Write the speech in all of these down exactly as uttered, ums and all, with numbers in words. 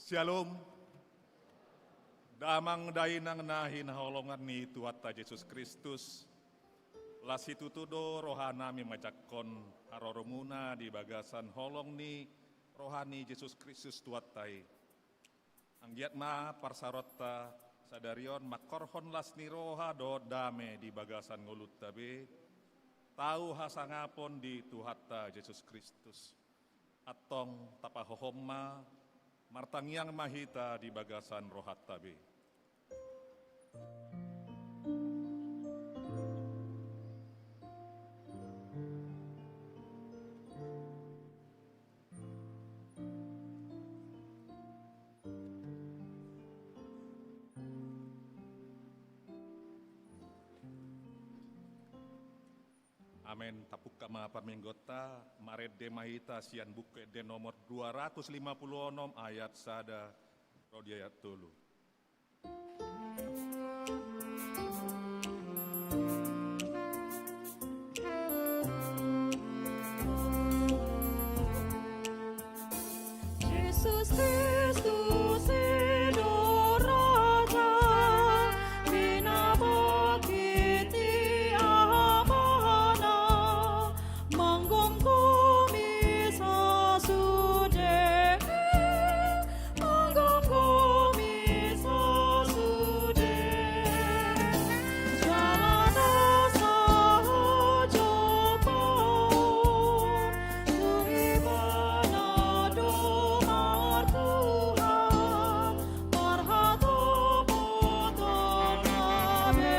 Syalom. Damang dainang na hinaholongan ni Tuhanta Jesus Kristus. Las situtu do rohanami manjangkon haroromuna di bagasan holong ni roha ni Jesus Kristus Tuhanta i. Anggiat ma parsaroanta sadari on mangkorhon las ni roha dohot dame di bagasan ngolunta be, tau hasangapon di Tuhanta Jesus Kristus. Antong tapahohom ma, martangiang ma hita di bagasan rohanta be. Amen. Tapungka ma parmingguonta, marende ma hita sian Buku Ende nomor dua ratus lima puluh onom ayat sada ro di ayat tolu. Jesus Kristus i do Raja, pinabangkit ni Amana, manggomgomi sasude, manggomgomi sasude. Jala na sahajopaon, tu Ibana do martuhan, marhatopoton na be,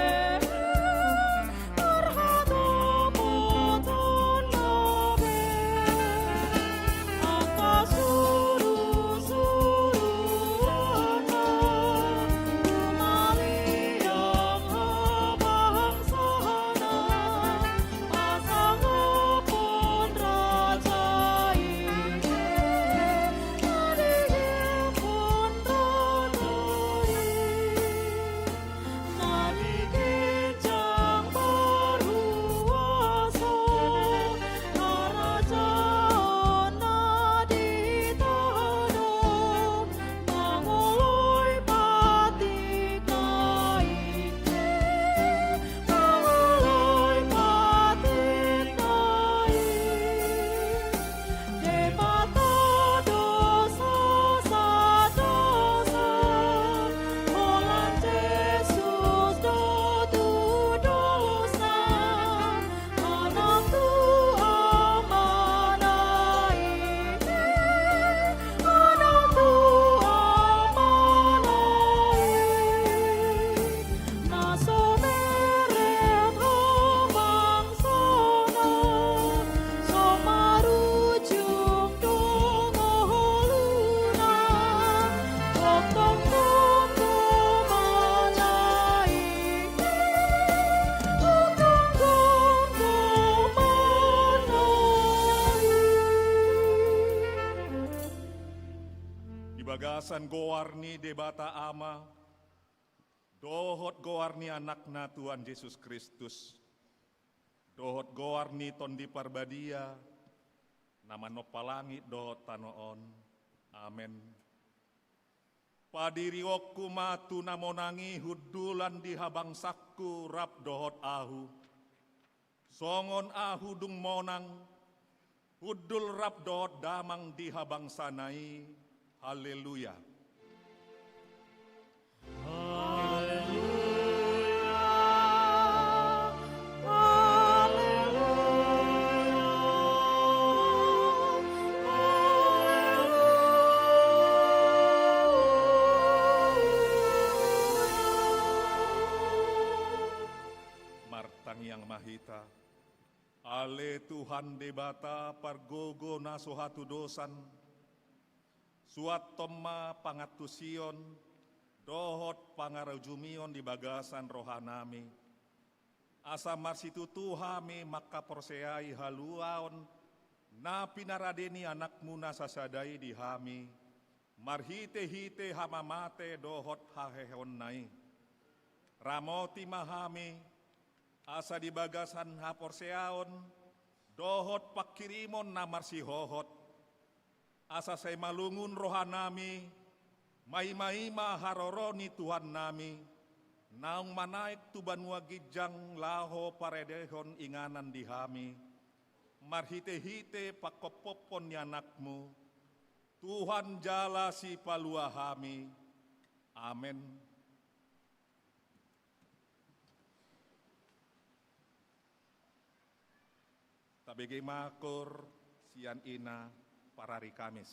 marhatopoton na be. Angka surusuruanna, humaliang habangsana, pasangaphon Raja i, pasangaphon Raja i. Na di ginjang parhuaso, harajaon na di tano, mangoloi patikna i, mangoloi patikna i. Debata do sasadosa, holan Jesus do tudosan, anak tu amana i, anak tu amana i. Na so bereng habangsana, so marujung do ngoluna, gomgom do amana i, gomgom do amana i. Di bagasan goar ni Debata Ama, dohot goar ni Anakna Tuhan Jesus Kristus, dohot goar ni Tondi Parbadia, na manompa langit dohot tano on. Amen. Padirionku ma tu na monang i hundulan di habangsanku rap dohot ahu. Songon ahu dung monang, hundul rap dohot damang di habangsana i. Haleluya. Haleluya. Haleluya. Haleluya. Martangiang ma hita. Ale Tuhan Debata pargogo na so hatudosan, suanhon ma pangantusion dohot pangarajumion di bagasan rohanami, asa marsitutu hami mangkaporseai haluaon na pinarade ni Anakmu na sasada i di hami, marhitehite hamamate dohot haheheonna i. Ramoti ma hami, asa di bagasan haporseaon dohot panghirimon na marsihohot, asa sai malungun rohanami Maimaima haroro ni Tuhannami, naung manaek tu banua ginjang laho paradehon inganan di hami, marhitehite panghophopon ni AnakMu, Tuhan jala Sipalua hami. Amen. Tabege ma koor sian ina parari Kamis.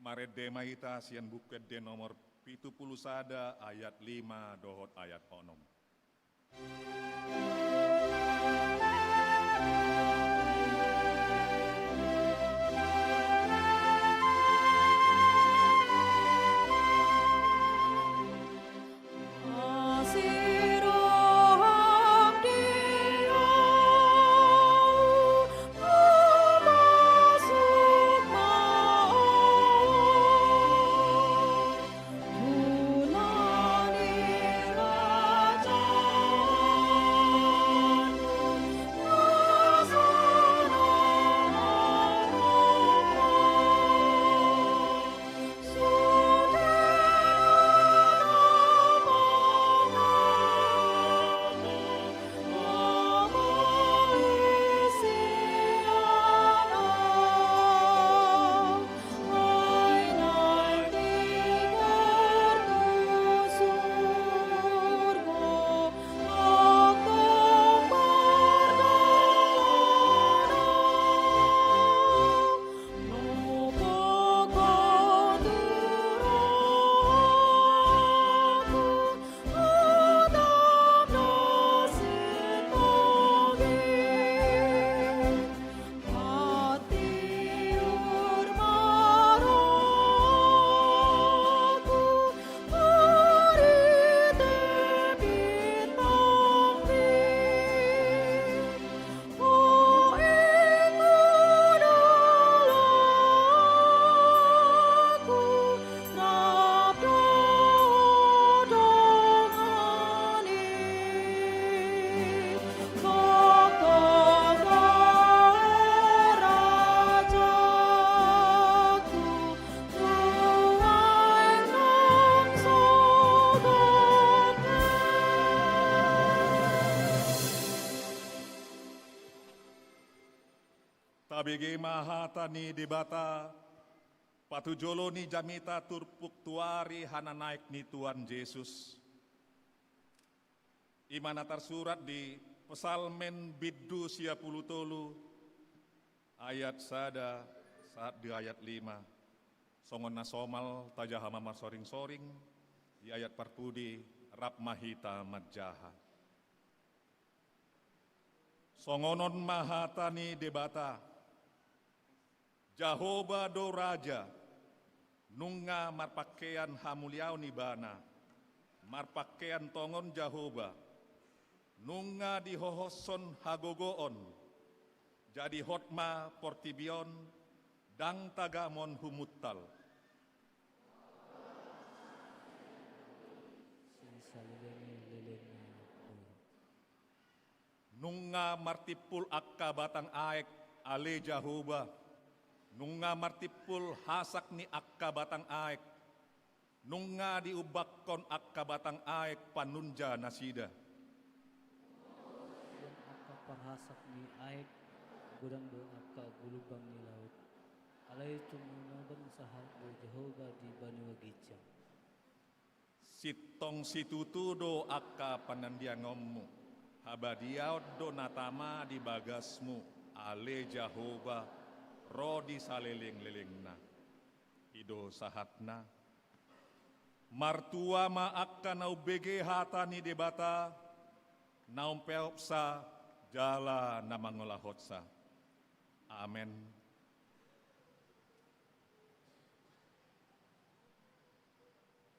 Marende ma hita sian Buku Ende nomor pitu pulu sada, ayat lima dohot ayat onom. Tabege ma hata ni Debata, patujolo ni jamita turpuk tu ari hananaek ni Tuhan Jesus. I ma na tarsurat di Psalmen bindu sia pulu tolu, ayat sada sahat di ayat lima. Songon na somal tajaha ma marsoring-soring, di ayat parpudi rap ma hita manjaha. Songon on ma hata ni Debata, Jahowa do raja, nunga marpangkean hamuliaon ibana, marpangkean tongon Jahowa, nunga dihohoshon hagogoon, jadi hot ma portibi on, ndang tagamon humuntal. Sisaleleng-lelengna. Nunga martimpul angka batang aek, ale Jahowa, nunga martimpul hasak ni angka batang aek, nunga diumbakkon angka batang aek panunja nasida. Sian angka parhasak ni aek godang do angka gulumbang ni laut. Alai tung manoban sahat do Jahowa di banua ginjang. Sintong situtu do angka panandiangonmu, habadiaon do na tama di bagasmu, ale Jahowa, ro di saleleng-lelengna. I do sahatna. Martua ma angka na umbege hata ni Debata, na umpeopsa jala na mangolahonsa. Amen.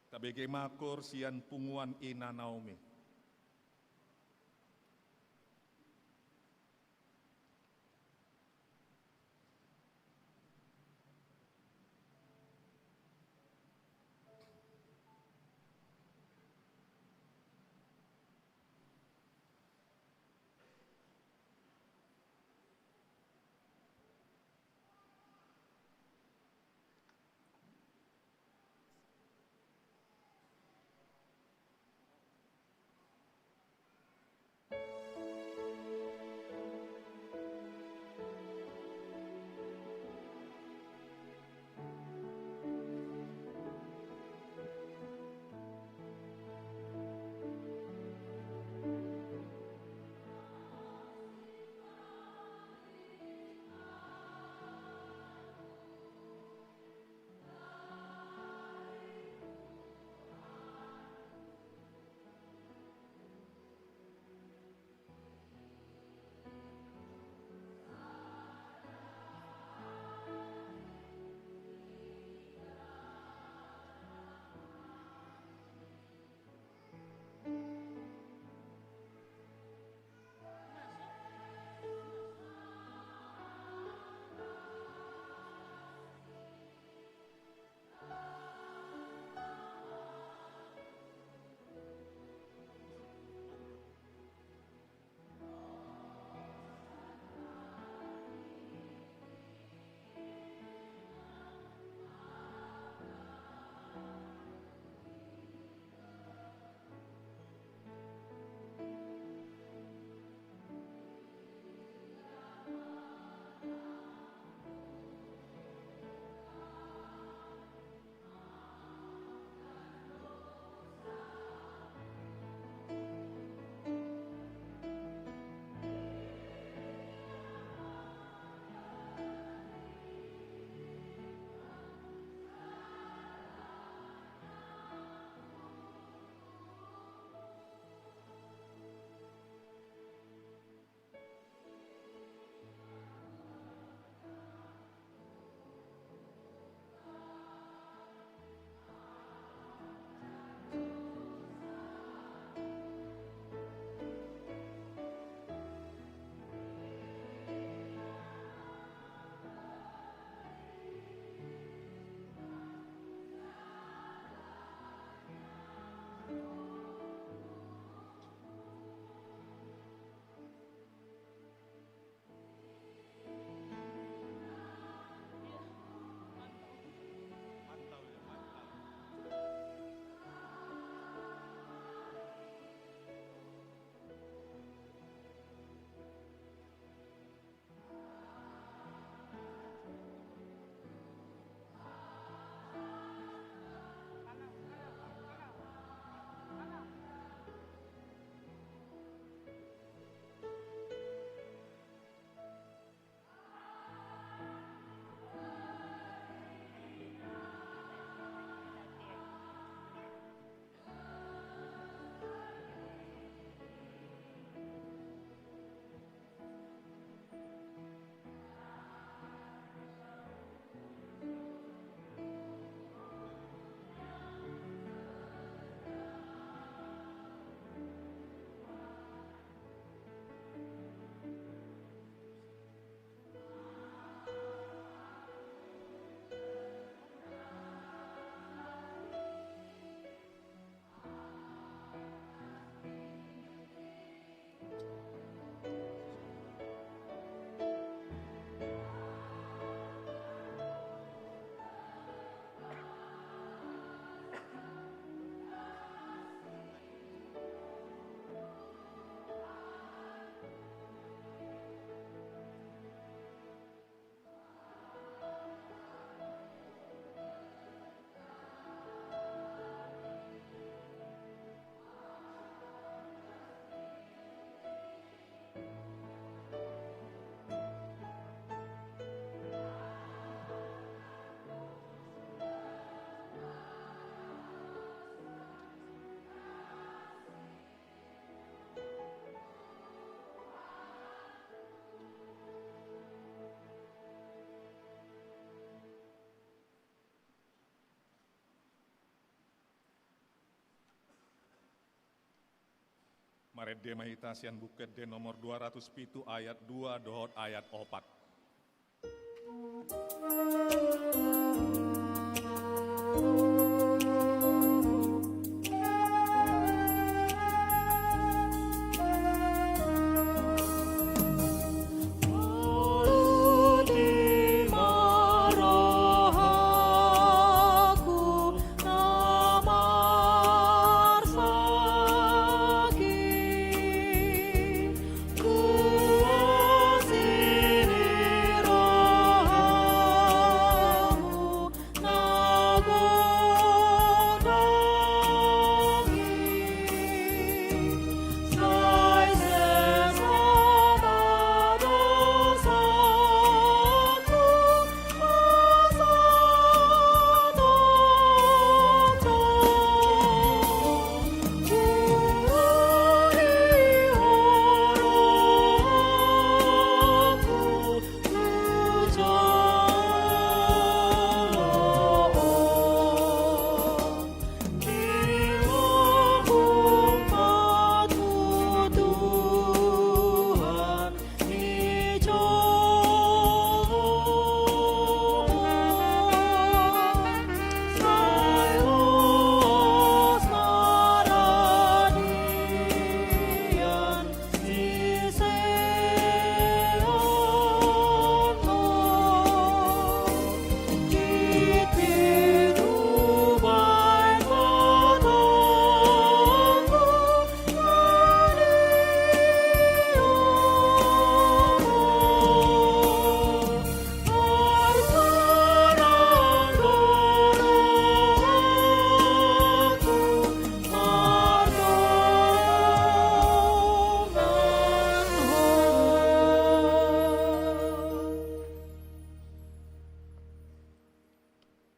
Tabege ma koor sian punguan ina Naomi. Marende ma hita sian Buku Ende nomor dua ratus pitu ayat dua dohot ayat opat.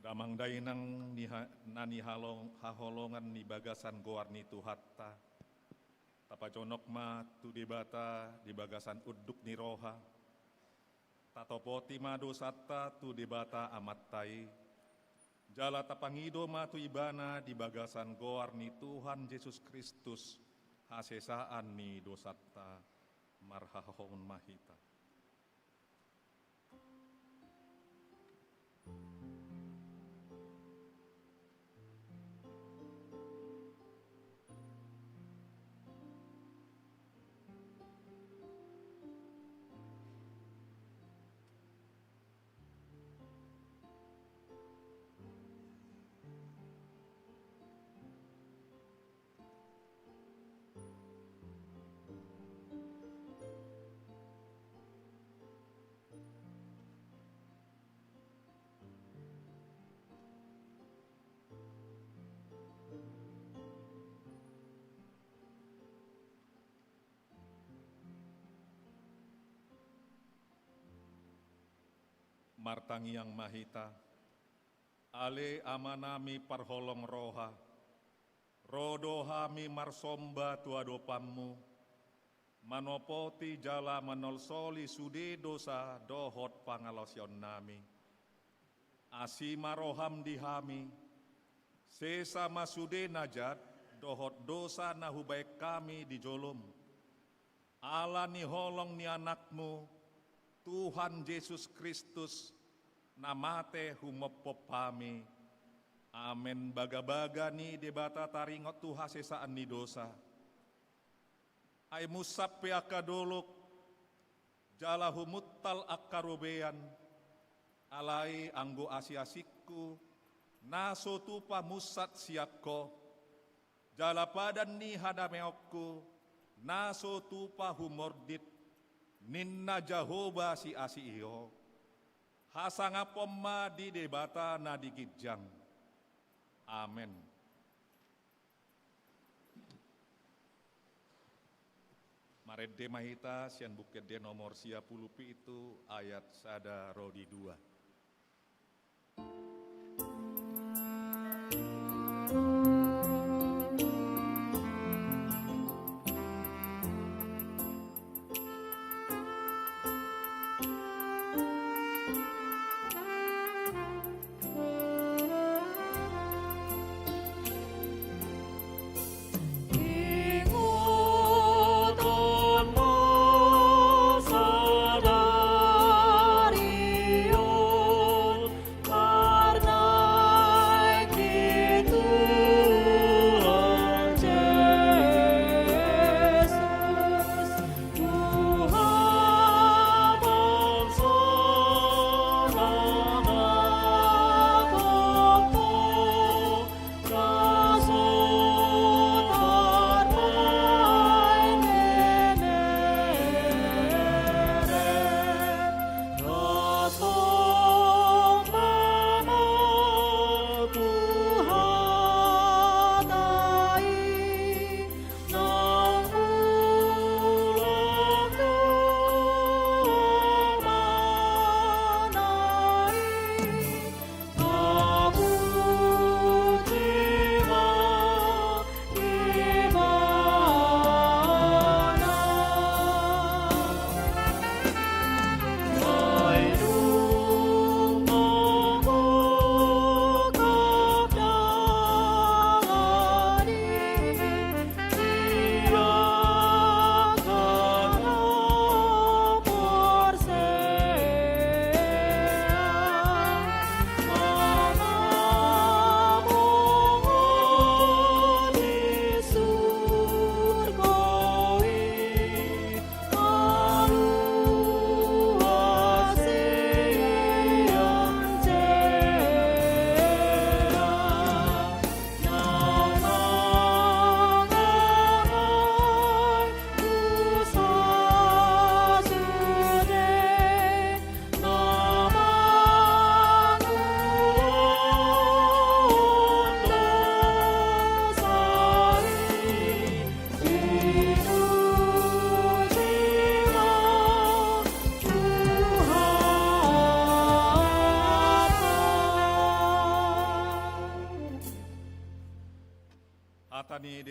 Damang dainang ni ha-, na nihalong-, haholongan di bagasan goar ni Tuhanta. Tapajonok ma tu Debata di bagasan unduk ni roha. Tatopoti ma dosanta tu Debata Amanta i. Jala tapangido ma tu Ibana di bagasan goar ni Tuhan Jesus Kristus hasesaan ni dosanta. Marhaholongan ma hita. Martangiang ma hita. Ale Amanami parholong roha, ro do hami marsomba tu adopanMu, manopoti jala manolsoli sude dosa dohot pangalaosionnami. Asi ma rohaM di hami, sesa ma sude na jat dohot dosa na hubaen hami di joloM. Ala ni holong ni AnakMu, Tuhan Jesus Kristus, na mate humophop hami. Amen. Bagabaga ni Debata taringot tu hasesaan ni dosa. Ai munsat pe angka dolok, jala humuntal angka robean, alai anggo asiasingku, na so tupa munsat sian Ho, jala padan ni hadameonku, na so tupa humordit, ninna Jahowa siasi i ho. Hasangapon ma di Debata na di ginjang. Amen. Marende ma hita sian Buku Ende nomor sia pulu pitu ayat sada ro di dua.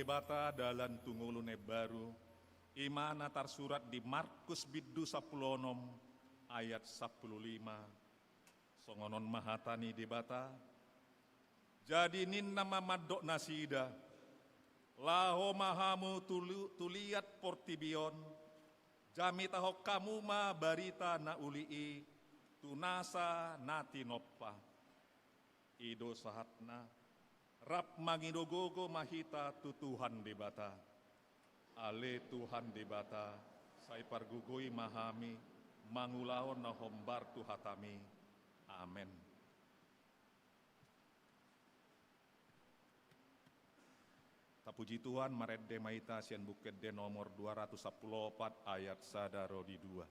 Debata dalan tu ngolu na imbaru, i ma na tarsurat di Markus bindu sampulu onom ayat sampulu lima. Songon on ma hata ni Debata. Jadi ninna ma mandok nasida: Laho ma hamu tu lu-, tu liat portibi on, jamitahon hamu ma barita na uli i tu nasa na tinompa. I do sahatna, rap mangido gogo ma hita tu Tuhan Debata. Ale Tuhan Debata, sai pargogoi ma hami mangulahon na hombar tu hataMi. Amen. Tapuji Tuhan, marende ma hita sian Buku Ende nomor dua ratus sampulu opat ayat sada ro di dua.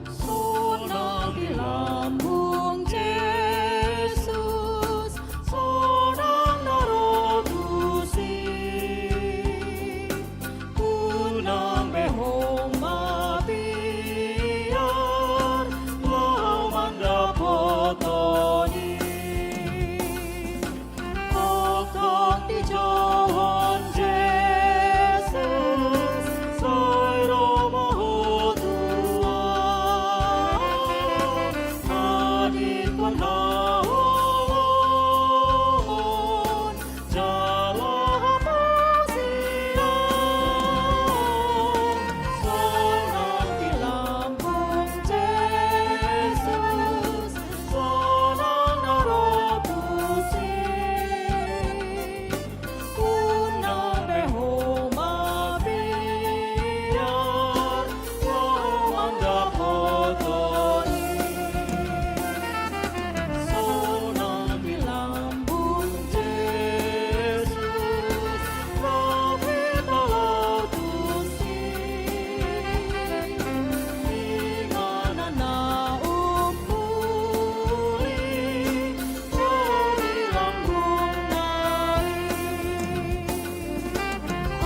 Sonang di lambung Jesus, sonang na ro tusi. Unang be ho mabiar laho mandapothon i. Tongtong dijouhon Jesus, sai ro ma ho tu ahu, adingkon haholomon. Jala hata sian sonang di lambung Jesus, sonang na ro tusi. Unang be ho mabiar laho mandapothon i. Sonang di lambung Jesus, na pinalatus i. Inganan na umpuli, di lambungna i.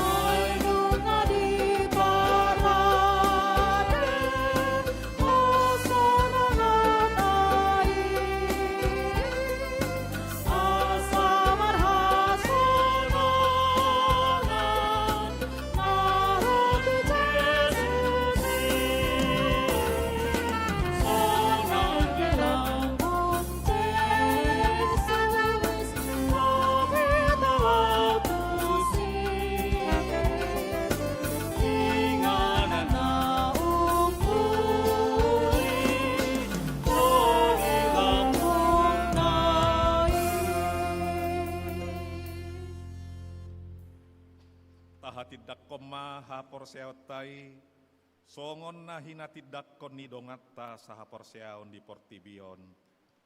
Ai nunga diparade hasonanganna i, asa marhasonangan na ro tu Jesus i. Sonang di lambung Jesus, na pinalatus i. Inganan na umpuli, di lambungna i. Tahatindangkon ma haporseaonta i, songon na hinatindangkon ni donganta sahaporseaon di portibi on.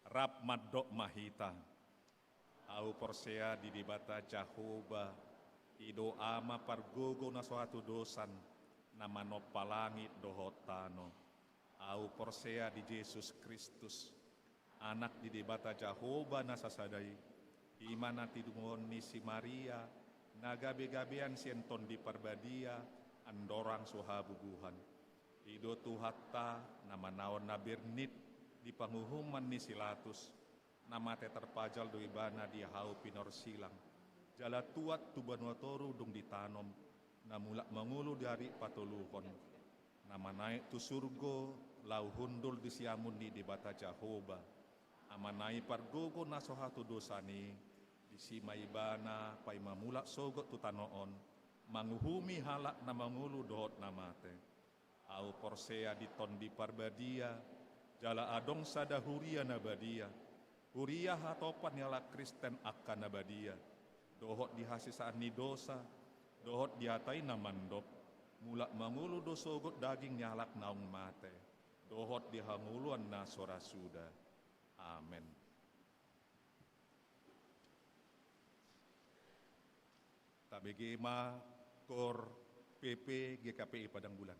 Rap mandok ma hita: Ahu porsea di Debata Jahowa, i do Ama pargogo na so hatudosan, na manompa langit dohot tano. Ahu porsea di Jesus Kristus, Anak di Debata Jahowa na sasada i, i ma na tinumbohon ni si Maria, na gabegabean sian Tondi Parbadia, andorang so habubuhan. I do Tuhanta, na manaon na bernit di panguhuman ni si Latus, na mate tarpajal do Ibana di hau pinorsilang, jala tuat tu banua toru dung ditanom, na mulak mangolu di ari patoluhon, na manaek tu surgo, laho hundul di siamun ni Debata Jahowa, Amana i pargogo na so hatudosan i. Disi ma Ibana paima mulak sogot tu tano on, manguhumi halak na mangolu dohot na mate. Ahu porsea di Tondi Parbadia, jala adong sada huria na badia, huria hatopan ni halak Kristen angka na badia, dohot di hasesaan ni dosa, dohot di hata i na mandok: Mulak mangolu do sogot daging ni halak naung mate, dohot di hangoluan na so ra suda. Amen. Tabege ma Kor P P G K P I Padang Bulan.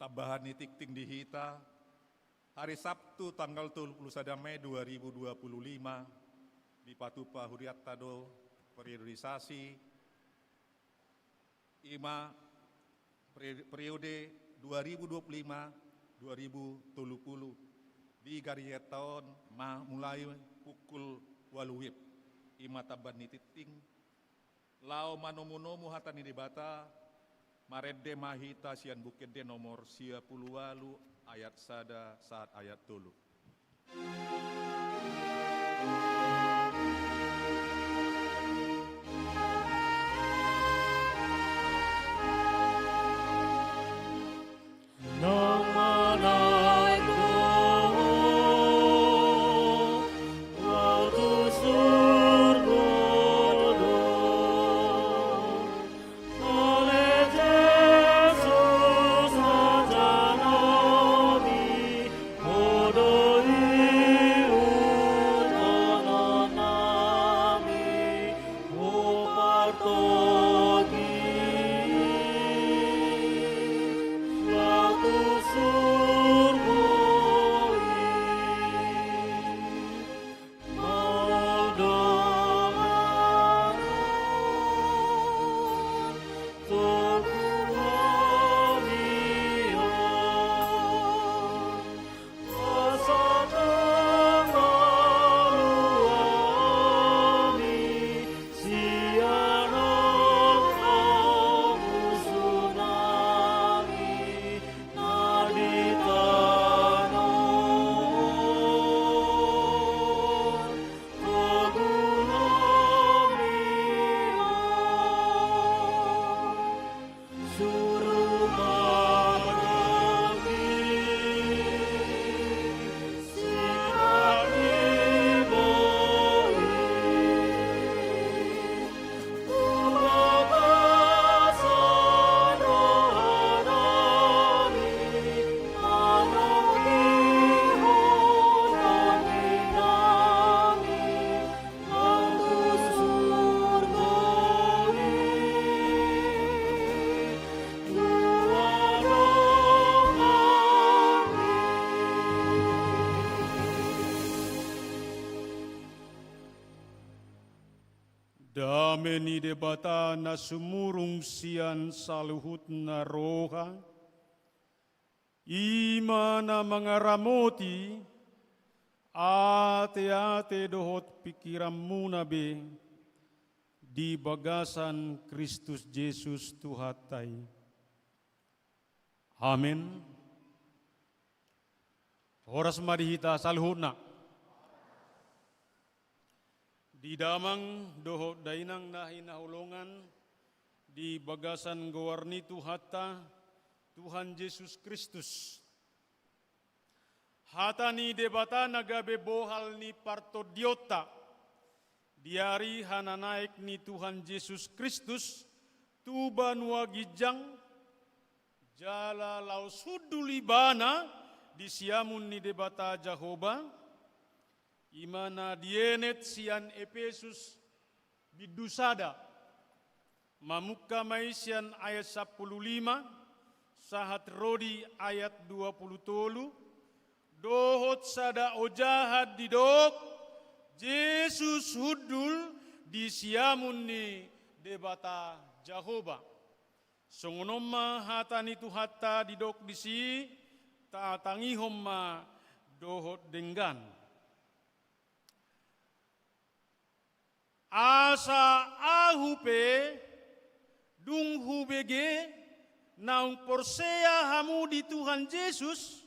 Tambahan ni tingting di hita, hari Sabtu tanggal tolu pulu sada Mei dua ribu dua pulu lima, dipatupa hurianta do periodisasi, ima peri-, periode dua ribu dua pulu lima dua ribu tolu pulu, di garieta on ma mulai pukul ualu WIB. Ima tambahan ni tingting, laho manomunomu hata ni Debata, marende ma hita sian Buku Ende nomor sia pulu ualu ayat sada sahat ayat tolu. Dame ni Debata na sumurung sian saluhutna roha, i ma na mangaramoti ateate dohot pingkiranmuna be di bagasan Kristus Jesus Tuhanta i. Amen. Horas ma di hita saluhutna. Di damang dohot dainang na hinaholongan di bagasan goar ni Tuhanta, Tuhan Jesus Kristus. Hata ni Debata na gabe bohal ni partondionta di ari hananaek ni Tuhan Jesus Kristus tu banua ginjang, jala laos hundul ibana di siamun ni Debata Jahowa, i ma na dienet sian Epesus bindu sada, mamungka ma i sian ayat sampulu lima sahat ro di ayat dua pulu tolu, dohot sada ojahan didok, Jesus hundul di siamun ni Debata Jahowa. Songon on ma hata ni Tuhanta didok disi, tatangihon ma dohot denggan. Asa ahu pe, dung hubege naung porsea hamu di Tuhan Jesus,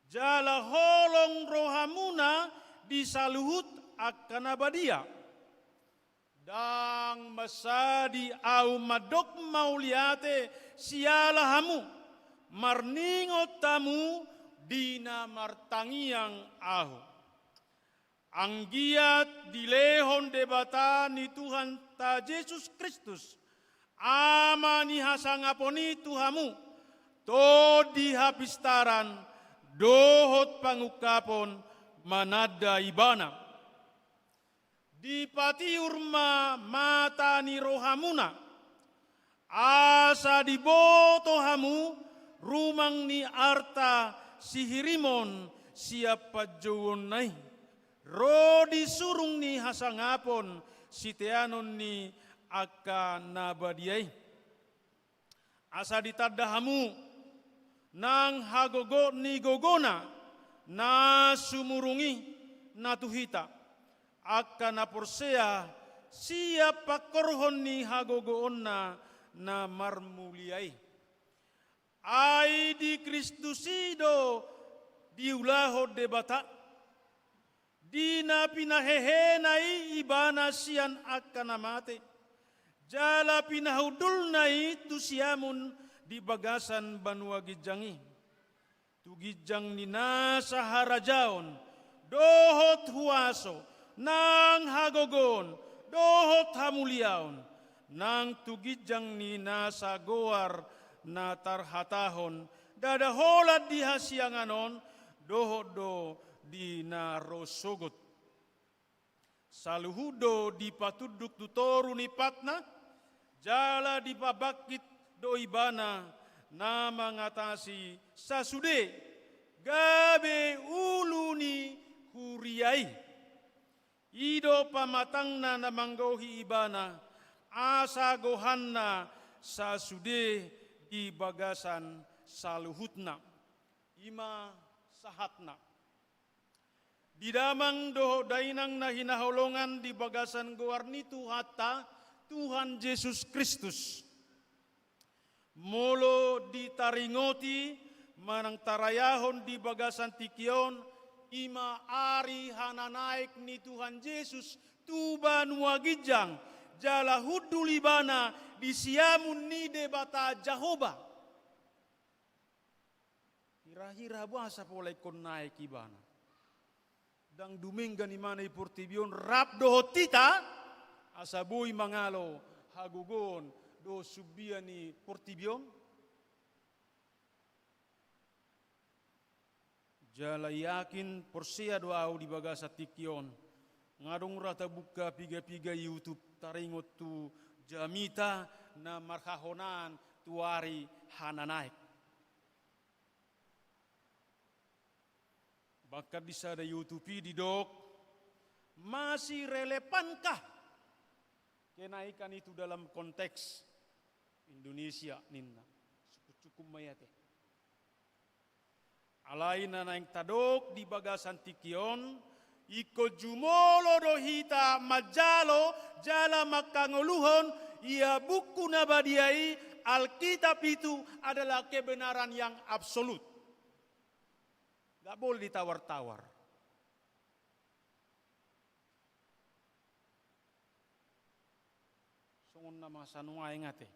jala holong rohamuna di saluhut angka na badia. Ndang mansadi ahu mandok mauliate siala hamu, marningot hamu di na martangiang ahu. Anggiat dilehon Debata ni Tuhanta Jesus Kristus, Ama ni hasangapon i tu hamu, tondi hapistaran dohot pangungkapon mananda Ibana. Dipatiur ma mata ni rohamuna, asa diboto hamu rumang ni arta sihirimon sian panjouonna i, ro di surung ni hasangapon siteanon ni angka na badia i. Asa ditanda hamu nang hagogoon ni gogona na sumurung i na tu hita, angka na porsea sian pangkorhon ni hagogoonna na marmulia i. Ai di Kristus i do diulahon Debata, di na pinahehena i ibana sian angka na mate, jala pinahundulna i tu siamun di bagasan banua ginjang i. Tu ginjang ni nasa harajaon, dohot huaso, nang hagogoon, dohot hamuliaon, nang tu ginjang ni nasa goar na tarhatahon, ndada holan di hasiangan on, dohot do di na ro sogot. Saluhut do dipatunduk tu toru ni patna, jala dipabangkit do ibana na mangatasi sasude gabe ulu ni huria i. I do pamatangna na manggohi ibana, asa gohanna sasude di bagasan saluhutna. I ma sahatna. Di damang dohot dainang na hinaholongan di bagasan goar ni Tuhanta, Tuhan Jesus Kristus. Molo ditaringoti manang tarayahon di bagasan tingki on, i ma ari hananaek ni Tuhan Jesus tu banua ginjang, jala hundul ibana di siamun ni Debata Jahowa. Hira-hira boasa pola ingkon naek ibana? Ndang dumenggan ibana i portibi on rap dohot hita, asa boi mangalo hagogoon dohot sumbia ni portibi on? Jala yakin porsea do ahu di bagasan tingki on, nga adong ra tabuka piga-piga YouTube taringot tu jamita na marhahonaan tu ari hananaek. Bahkan di sada YouTube i didok, masih relevankah kenaikan itu dalam konteks Indonesia ninna? Sungkun-sungkun ma i ate. Alai na naeng tadok di bagasan tingki on, ingkon jumolo do hita manjalo jala manghangoluhon ia buku na badia i, Alkitab itu adalah kebenaran yang absolut. Nggak boleh ditawar-tawar. Songon na masa nuaeng ate.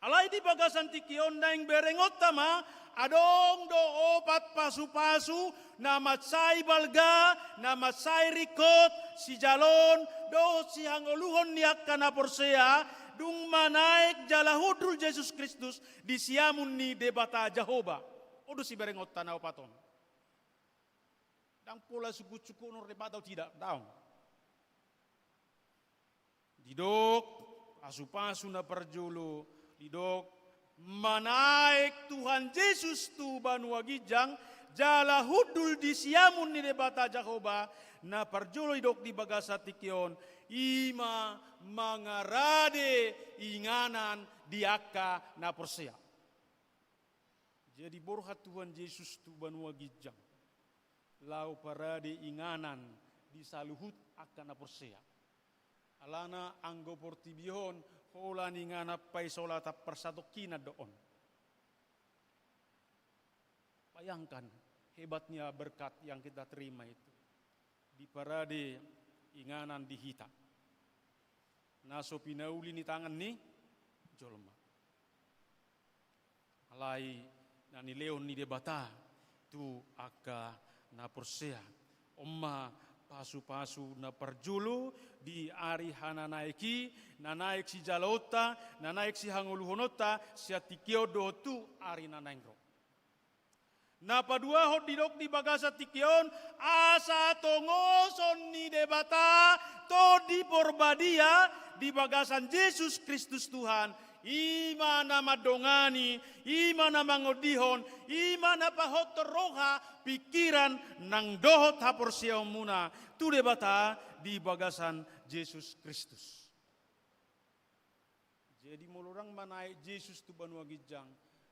Alai di bagasan tingki on naeng berengonta ma, adong do opat pasu-pasu na mansai balga, na mansai ringkot, sijaloon dohot sihangoluhon ni angka na porsea, dung manaek jala hundul Jesus Kristus di siamun ni Debata Jahowa. On do siberengonta na opat on. Ndang pola sungkun-sungkun on Debata atau tidak, daong. Didok, pasu-pasu na parjolo, didok, manaek Tuhan Jesus tu banua ginjang, jala hundul di siamun ni Debata Jahowa, na parjolo didok di bagasan tingki on, i ma mangarade inganan di angka na porsea. Jadi borhat Tuhan Jesus tu banua ginjang, laho parade inganan di saluhut angka na porsea. Alana anggo portibi on holan inganan paisolatan parsatongkinan do on. Bayangkan hebatnya berkat yang kita terima itu. Diparade inganan di hita na so pinauli ni tangan ni jolma. Alai na nilehon ni Debata tu angka na porsea. On ma pasu-pasu na parjolo di ari hananaek i, na naek sijaloonta, na naek sihangoluhononta, sian tingki on dohot tu ari na naeng ro. Na paduahon didok di bagasan tingki on, asa tongoson ni Debata Tondi Porbadia di bagasan Jesus Kristus Tuhan, I ma na mandongani, i ma na mangondihon, i ma na pahothon roha, pingkiran, nang dohot haporseaonmuna tu Debata di bagasan Jesus Kristus. Jadi molo ndang manaek Jesus tu banua ginjang,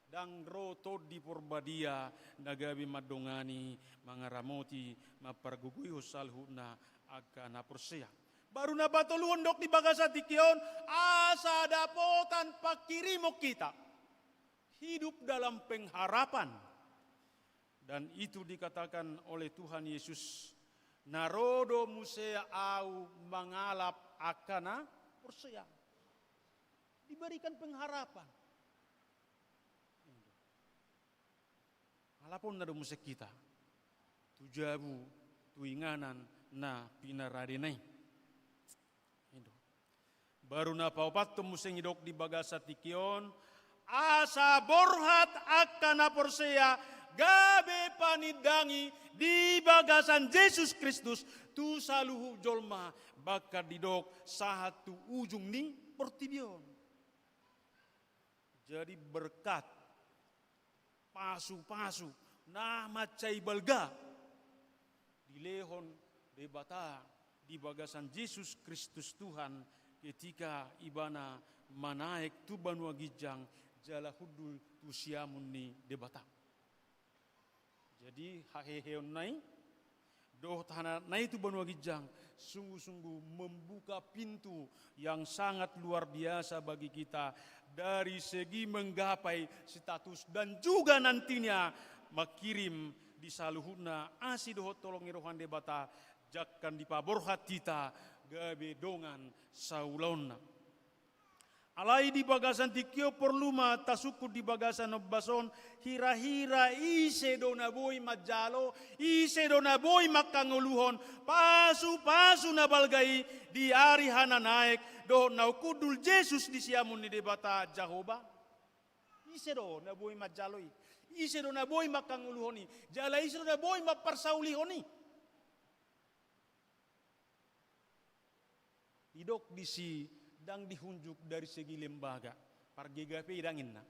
ndang ro Tondi Porbadia na gabe mandongani, mangaramoti, mampargogoihon saluhutna angka na porsea. Baru na patoluhon didok di bagasan tingki on, asa dapotan pangkirimon hita. Hidup dalam pengharapan. Dan itu dikatakan oleh Tuhan Yesus, na ro do muse Ahu mangalap angka na porsea. Diberikan pengharapan. Alaponna do muse hita tu jabu, tu inganan na pinaradena i. I do. Baru na paopathon muse didok di bagasan tingki on, asa borhat angka na porsea gabe panindangi di bagasan Jesus Kristus tu saluhut jolma, bahkan didok sahat tu ujung ni portibi on. Jadi berkat, pasupasu na mansai balga dilehon Debata di bagasan Jesus Kristus Tuhan, ketika Ibana manaek tu banua ginjang jala hundul tu siamun ni Debata. Jadi haheheonna i dohot hananakna i tu banua ginjang sungguh-sungguh membuka pintu yang sangat luar biasa bagi kita dari segi menggapai status dan juga nantinya mangkirim di saluhutna asi dohot holong ni roha ni Debata, jangkon dipaborhat hita gabe dongan saulaonna. Alai di bagasan tingki on porlu ma tasungkun di bagasan ombas on, hira-hira ise do na boi manjalo, ise do na boi mangkangoluhon pasupasu na balga i di ari hananaek dohot naung hundul Jesus di siamun ni Debata Jahowa. Ise do na boi manjalo i? Ise do na boi mangkangoluhon i? Jala ise do na boi mamparsaulihon i? Didok disi, ndang dihunjuk dari segi lembaga. Par G K P P i ndang ninna.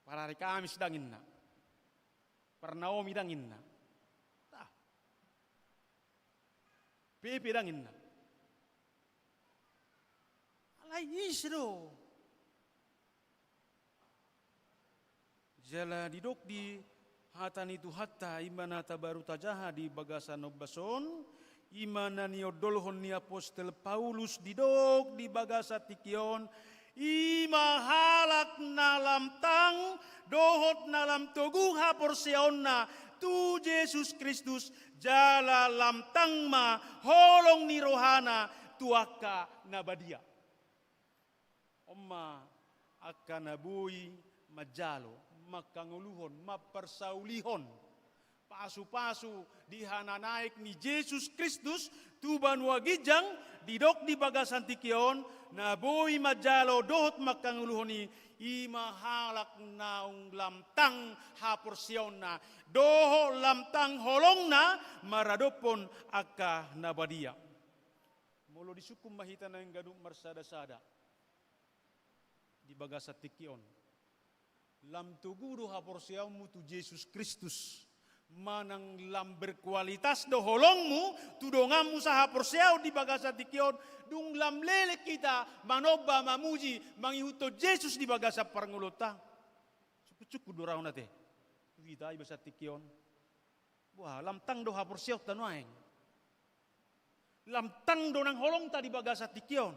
Par ari Kamis ndang ninna. Par Naomi ndang ninna. Tah. P P ndang ninna. Alai ise do? Jala didok di hata ni Tuhanta, i ma na tabaru tajaha di bagasan ombas on, i ma na niondolhon ni apostel Paulus didok di bagasan tingki on, i ma halak na lam tang dohot na lam togu haporseaonna tu Jesus Kristus, jala lam tang ma holong ni rohana tu angka na badia. On ma angka na boi manjalo, mangkangoluhon, mamparsaulihon pasupasu di hananaek ni Jesus Kristus tu banua ginjang, didok di bagasan tingki on, na boi manjalo dohot mangkangoluhon i, i ma halak naung lam tang haporseaonna dohot lam tang holongna maradophon angka na badia. Molo disungkun ma hita naeng ganup marsadasada di bagasan tingki on, lam togu do haporseaonmu tu Jesus Kristus, manang lam berkualitas do holongmu tu donganmu sahaporseaon di bagasan tingki on, dung lam leleng hita manomba, mamuji, mangihuthon Jesus di bagasan parngoluonta? Sungkun-sungkun do rohana ate tu hita di bagasan tingki on. Wah, lam tang do haporseaonta nuaeng. Lam tang do nang holongta di bagasan tingki on.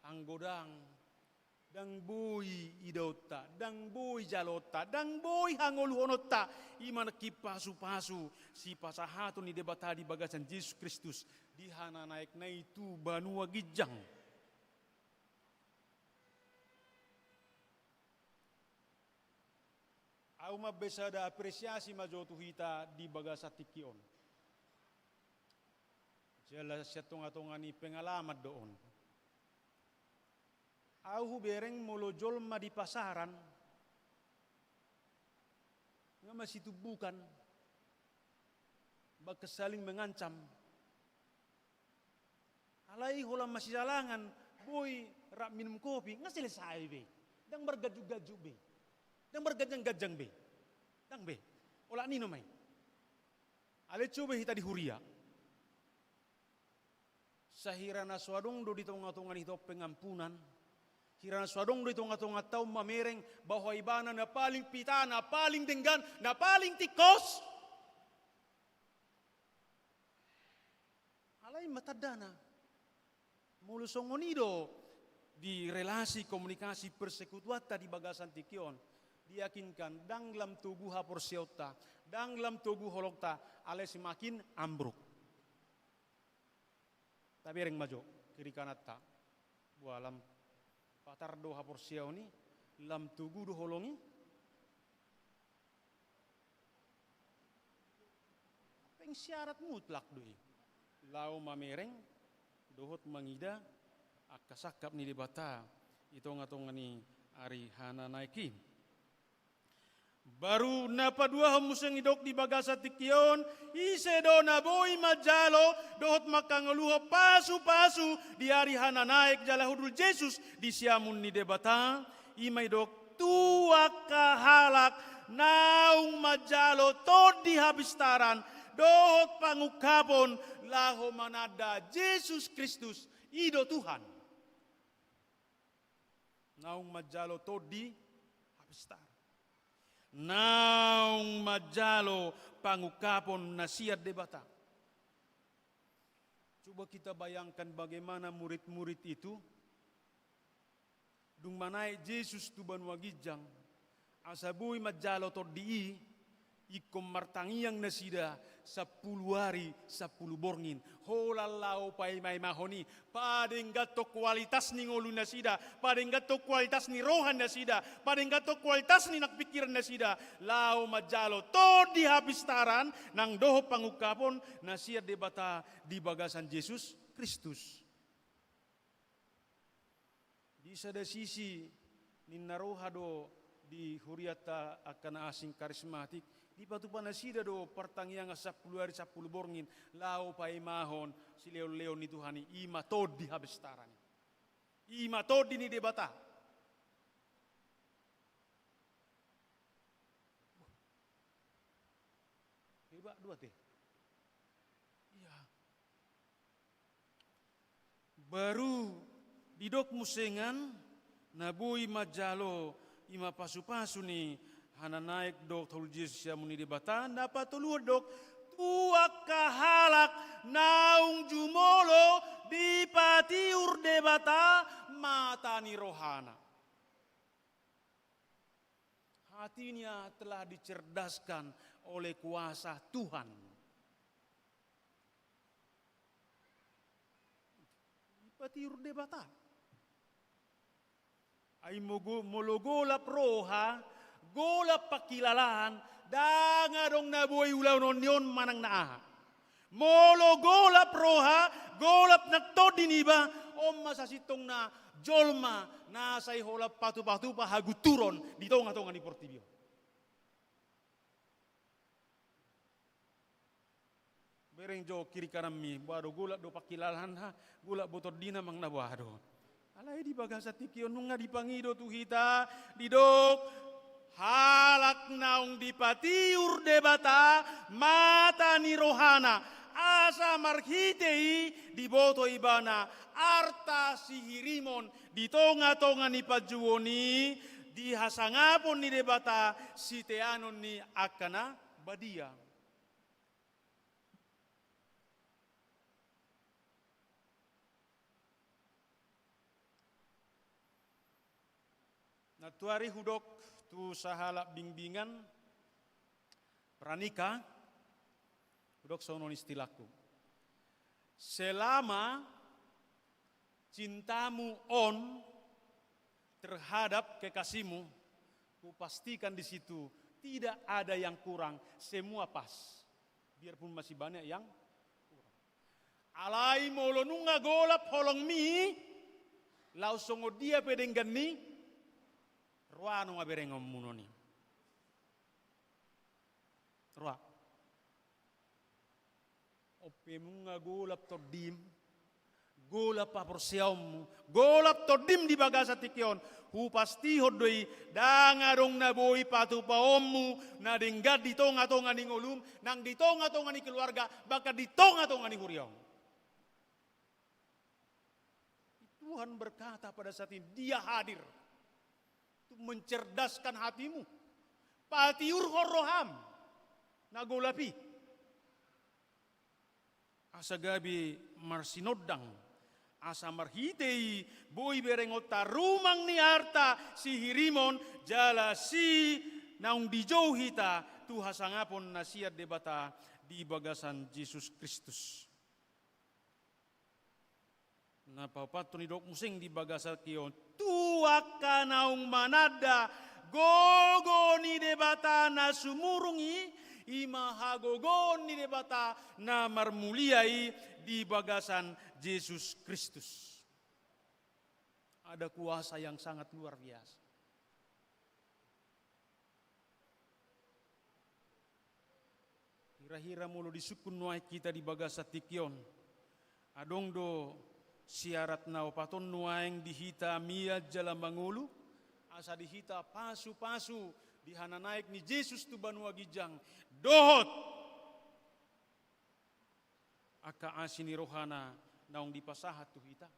Anggo ndang, ndang boi idaonta, ndang boi jaloonta, ndang boi hangoluhononta, i ma nangkin pasupasu sipasahaton ni Debata di bagasan Jesus Kristus di hananaekna i tu banua ginjang. Ahu mambaen sada apresiasi ma jo tu hita di bagasan tingki on. Jala sian tonga-tonga ni pengalaman do on. Ahu hubereng molo jolma di pasaran, Nga masitumbukan, bahkan saling mengancam. Alai holan masijalangan, boi rap minum kopi, nga selesai be. Ndang marganjang-ganjang be. Ndang marganjang-ganjang be. Ndang be. Olat ni nama i. Alai coba hita di huria. Sahira na so adong do di tonga-tonga ni hita on pengampunan, hira na so adong do di tonga-tonga ta on mamereng bahwa ibana na paling pita, na paling denggan, na paling tingkos. Alai ma tandana. Molo songon i do di relasi komunikasi persekutuanta di bagasan tingki on, diyakinkan ndang lam togu haporseaonta, ndang lam togu holongta, alai semakin ambruk. Tabereng ma jo kiri kananta. Boha, lam patar do haporseaon i, lam togu do holong i. Peng syarat mutlak do i. Laho mamereng dohot mangida angka sangkap ni Debata di tonga-tonga ni ari hananaek i. Baru na paduahon muse nidok di bagasan tingki on, ise do na boi manjalo dohot mangkangoluhon pasu-pasu di ari hananaek jala hundul Jesus di siamun ni Debata, i ma idok tu angka halak naung manjalo tondi hapistaran dohot pangungkapon laho mananda Jesus Kristus, i do Tuhan. Naung manjalo tondi hapistaran. Naung manjalo pangungkapon na sian Debata. Coba kita bayangkan bagaimana murid-murid itu, dung manaek Jesus tu banua ginjang, asa boi manjalo tondi i, ingkon martangiang nasida sampulu ari, sampulu borngin. Holan laho paima-imahon i, padengganhon kualitas ni ngolu nasida, padengganhon kualitas ni roha nasida, padengganhon kualitas ni nang pingkiran nasida, laho manjalo tondi hapistaran nang dohot pangungkapon na sian Debata di bagasan Jesus Kristus. Di sada sisi, ninna roha do di hurianta angka na asing karismatik, dipatupa nasida do partangiangan sampulu ari sampulu borngin, laho paimahon silehon-lehon ni Tuhan i, i ma tondi hapistaran i. I ma tondi ni Debata. Hebat do ate. Ia. Baru didok muse ngan, na boi manjalo i ma pasu-pasu ni hananaek dohot hundul Jesus siamun ni Debata, na patoluhon didok, tu angka halak naung jumolo dipatiur Debata mata ni rohana. Hatinya telah dicerdaskan oleh kuasa Tuhan. Dipatiur Debata. Ai mogo-, molo golap roha, golap pangkilalaan, ndang adong na boi ulahonon ni on manang na aha. Molo golap roha, golap nang tondi niba, on ma sasintongna jolma na sai holan patupa-tupa hagunturon di tonga-tonga ni portibi on. Bereng jo kiri kananmi, boha do, golap do pangkilalaanna, golap do tondina manang na boha do. Alai di bagasan tingki on nunga dipangido tu hita, didok, halak naung dipatiur Debata mata ni rohana, asa marhite i diboto ibana arta sihirimon di tonga-tonga ni panjouon i, di hasangapon ni Debata siteanon ni angka na badia. Nantuari hudok tu sahalak bimbingan pranikah, hudok songon on istilahku. Selama cintamu on terhadap kekasihmu, kupastikan di situ tidak ada yang kurang, semua pas. Biarpun masih banyak yang kurang. Alai molo nunga golap holongmi, laos songon dia pe denggan ni rohana ma berengonmuna i. roha. On pe nunga golap tondim, golap haporseaonmu, golap tondim di bagasan tingki on, hupastihon do i, ndang adong na boi patupaonmu na denggan di tongatonga ni ngolum, nang di tongatonga ni keluarga, bahkan di tongatonga ni huria on. Tuhan berkata pada saat ini, Dia hadir untuk mencerdaskan hatimu. Patiurhon roham na golap i, asa gabe marsinondang, asa marhite i boi berengonta rumang ni arta sihirimon jala si naung dijou hita tu hasangapon na sian Debata di bagasan Jesus Kristus. Na paopathon didok muse di bagasan tingki on, tu angka naung mananda gogo ni Debata na sumurung i, i ma hagogoon ni Debata na marmulia i di bagasan Jesus Kristus. Ada kuasa yang sangat luar biasa. Hira-hira molo disungkun nuaeng hita di bagasan tingki on, adong do syarat na opat on nuaeng di hita mian jala mangolu, asa di hita pasupasu di hananaek ni Jesus tu banua ginjang, dohot angka asi ni rohana naung dipasahat tu hita.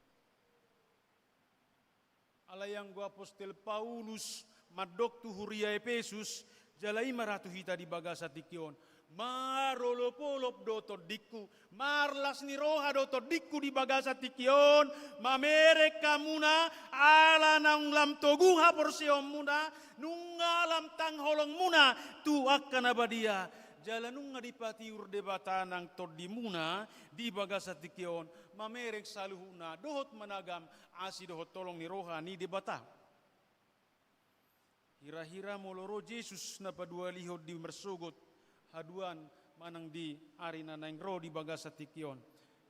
Alai anggo apostel Paulus mandok tu huria Epesus, jala i ma ra tu hita di bagasan tingki on, marolopolop do tondingku, marlas ni roha do tondingku di bagasan tingki on, mamereng hamuna, ala naung lam togu haporseaonmuna, nunga lam tang holongmuna tu angka na badia. Jala nunga dipatiur Debata nang tondimuna di bagasan tingki on, mamereng saluhutna dohot managam asi dohot holong ni roha ni Debata. Hira-hira molo ro Jesus na paduahalihon di marsogot haduan manang di ari na naeng ro di bagasan tingki on,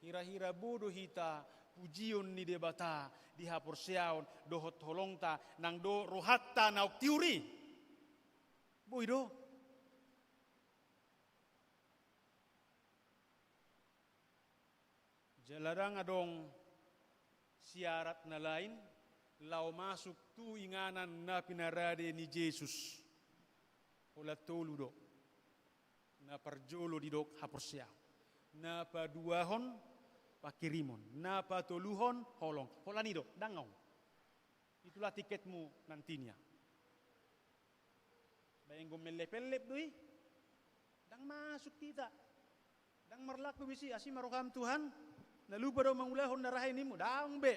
hira-hira boi do hita pujion ni Debata di haporseaon dohot holongta nang dohot rohanta naung tiur i? Boi do. Jala ndang adong syarat na lain laho masuk tu inganan na pinarade ni Jesus. Holan tolu do. Na parjolo didok haporseaon. Na paduahon pangkirimon. Na patoluhon holong. Holan i do, ndang on. Itulah tiketmu nantinya. Baen do mellep-ellep do i. Ndang masuk hita. Ndang marlak do bisi, asi ma roham Tuhan. Na lupa do mangulahon na ra hea ninmu. Ndang be.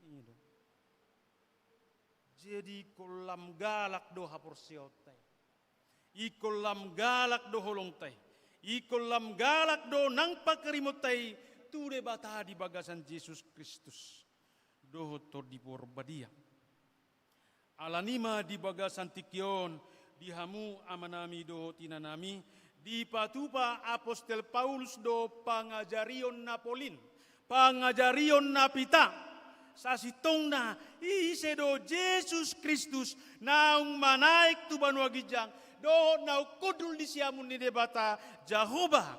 I do. Jadi ingkon lam galak do haporseaonta i. Ingkon lam galak do holongta i. Ingkon lam galak do nang pangkirimonta i tu Debata di bagasan Jesus Kristus dohot Tondi Porbadia. Alani i ma di bagasan tingki on, di hamu amanami dohot inanami, dipatupa apostel Paulus do pangajarion na polin, pangajarion na pita. Sasintongna, ise do Jesus Kristus naung manaek tu banua ginjang dohot naung hundul di siamun ni Debata Jahowa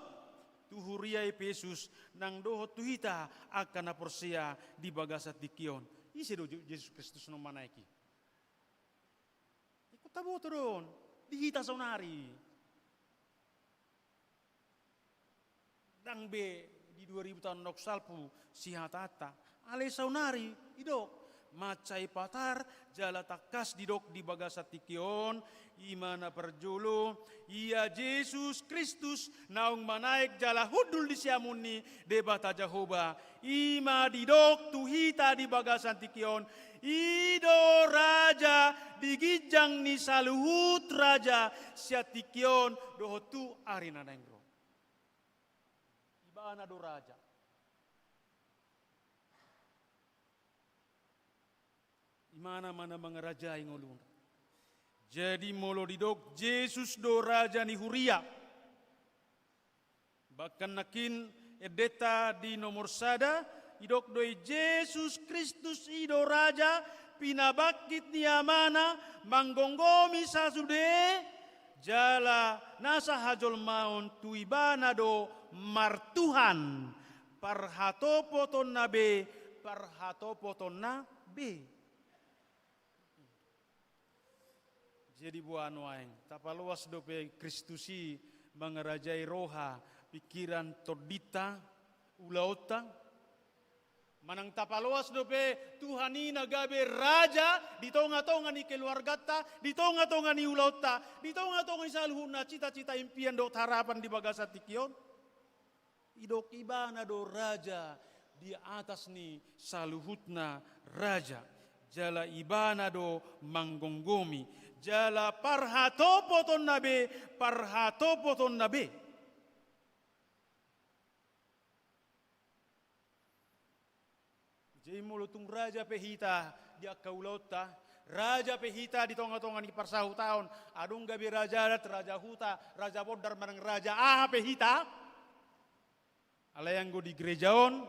tu huria Epesus nang dohot tu hita angka na porsea di bagasan tingki on. Ise do Je-, Jesus Kristus naung manaek i? Ingkon taboto do on di hita saonari. Ndang be di dua ribu taon naung salpu sihatahonta. Alai saonari didok, mansai patar jala tangkas didok di bagasan tingki on, i ma na parjolo, ia Jesus Kristus naung manaek jala hundul di siamun ni Debata Jahowa, i ma didok tu hita di bagasan tingki on, i do raja di ginjang ni saluhut raja sian tingki on dohot tu ari na naeng ro. Ibana do raja. Ibana ma na mangarajai ngoluna. Jadi molo didok Jesus do raja ni huria, bahkan nangkin endenta di nomor sada, didok do i Jesus Kristus i do raja, pinabangkit ni Amana, manggomgomi sasude Jala nasa hajolmaon tu ibana do martuhan, parhatopotonna be, parhatopotonna be. Jadi boa nuaeng, tapaloas dope Kristus i mangarajai roha, pikiran, tondinta, ulaonta. Manang tapaloas dope Tuhan i na gabe raja di tonga-tonga ni keluarganta, di tonga-tonga ni ulaonta, di tonga-tonga ni saluhutna cita-cita, impian dohot harapan di bagasan tingki on. Didok ibana do raja di atas ni saluhutna raja. Jala ibana do manggomgomi. Jala parhatopotonna be, parhatopotonna be. Jadi molo tung raja pe hita di angka ulaonta, raja pe hita di tonga-tonga ni parsahutaon, adong gabe raja adat, raja huta, raja bondar manang raja aha pe hita. Alai anggo di gereja on,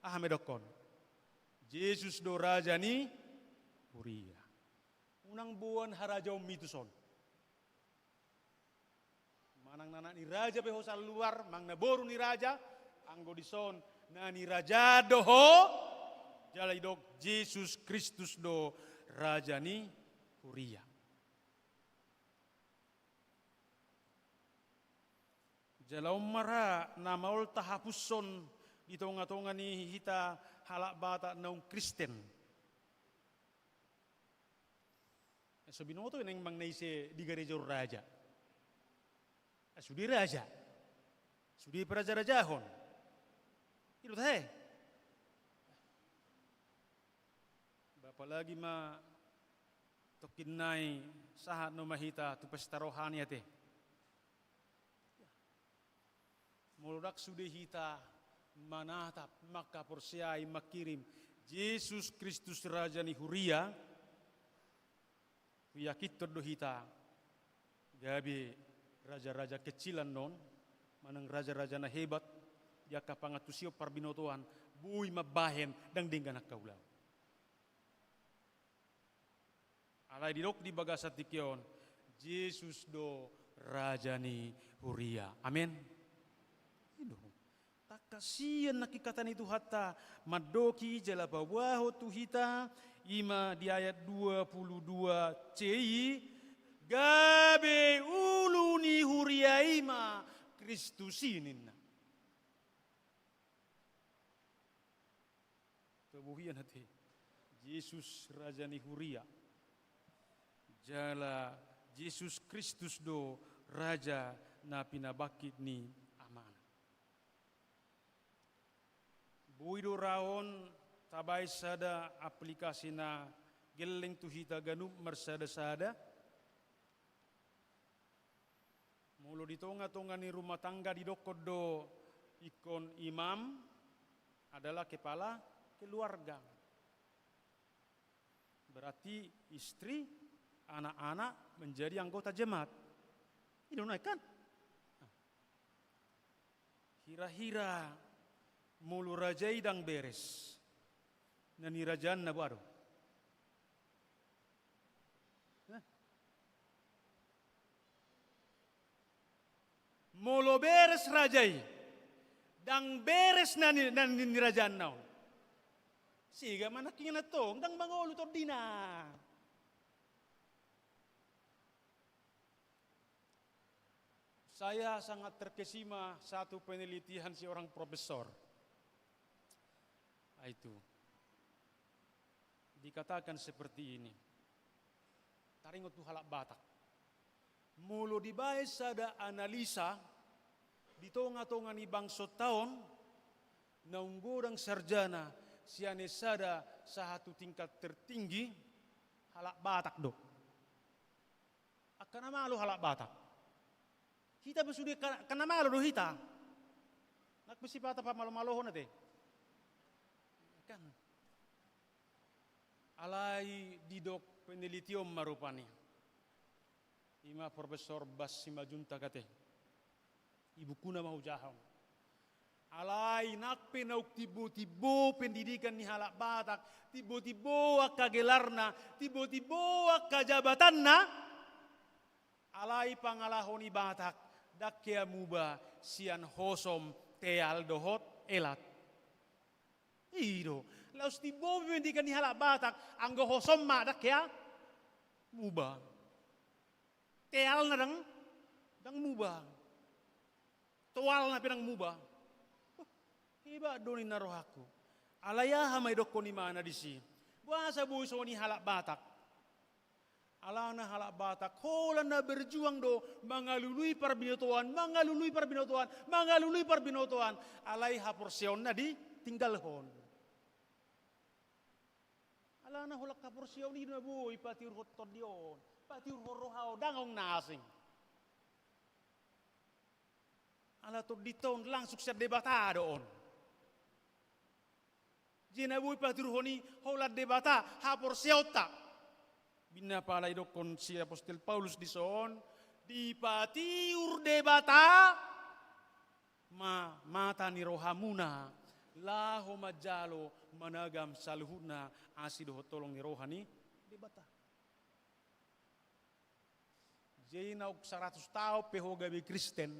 aha ma didokkon? Jesus do raja ni huria. Unang boan harajaonmi tuson. Manang na anak ni raja pe ho sian luar, manang na boru ni raja, anggo dison na niraja do ho, jala didok Jesus Kristus do raja ni huria. Jala on ma ra na maol tahapushon di tonga-tonga ni hita halak Batak naung Kristen. So binoto i naeng manang na ise di gareja on raja. Sude raja. Sude parajarajaon. I do tahe. Apalagi ma tongkin nai sahat nama hita tu pesta rohani ate. Molo ndang sude hita manatap, mangkaporseai, mangkirim Jesus Kristus raja ni huria, huyakinhon do hita gabe raja-raja kecil annon, manang raja-raja na hebat di angka pangantusion parbinotoan, boi mambahen ndang denggan angka ulaon. Alai didok di bagasan tingki on, Jesus do raja ni huria. Amen. I do. Tangkas sian nangkin hata ni Tuhanta, mandok i jala paboahon tu hita, i ma di ayat dua puluh dua C i, gabe ulu ni huria i ma Kristus i ninna. Tubuhian ate. Jesus raja ni huria. Jala Jesus Kristus do raja na pinabangkit ni Amana. Boi do ra on tabaen sada aplikasi na gelleng tu hita ganup marsada-sada. Molo di tonga-tonga ni rumah tangga didokkon do ingkon imam adalah kepala keluarga. Berarti istri, anak-anak menjadi anggota jemaat. I do nuaeng kan? Hira-hira molo raja i ndang beres na nirajaanna, boha do? Hah? Molo beres raja i, ndang beres na ni, na ni, nirajaanna on. Sega ma nangkin antong, ndang mangolu tondina. Saya sangat terkesima satu penelitian seorang profesor. Ah, itu. Dikatakan seperti ini. Taringot tu halak Batak. Molo dibaen sada analisa di tonga-tonga ni bangsonta on, naung godang sarjana sian S sada sahat tu tingkat tertinggi, halak Batak do. Angka na malo halak Batak. Hita pe sude angka, angka na malo do hita. Nang pe sipata pamalo-malohon ate. Kan. Alai didok peneliti on ma rupani. I ma Profesor Bas Simanjuntak ate. I bukuna ma hujahahon. Alai nang pe naung timbo-timbo pendidikan ni halak Batak, timbo-timbo angka gelarna, timbo-timbo angka jabatanna, Alai pangalaho ni Batak, ndang hea muba sian hosom, teal dohot elat. I do, laos timbo pe pendidikan ni halak Batak, anggo hosom ma ndang hea muba. Tealna ndang, ndang muba. Toalna pe ndang muba. Hebat do ninna rohangku. Alai aha ma didokkon imana disi? Boasa boi songon i halak Batak? Alana halak Batak holan na berjuang do mangalului parbinotoan, mangalului parbinotoan, mangalului parbinotoan. Alai haporseaonna ditinggalhon. Alana holan haporseaon i do na boi patiurhon tondi on, patiurhon roha on, ndang adong na asing. Ala tondinta on langsung sian Debata do on. Jadi na boi patiurhon i holan Debata haporseaonta. Binna pala didokkon si apostel Paulus dison, dipatiur Debata ma mata ni rohamuna, laho manjalo managam saluhutna asi dohot holong ni roha ni Debata. Jadi naung saratus taon pe ho gabe Kristen,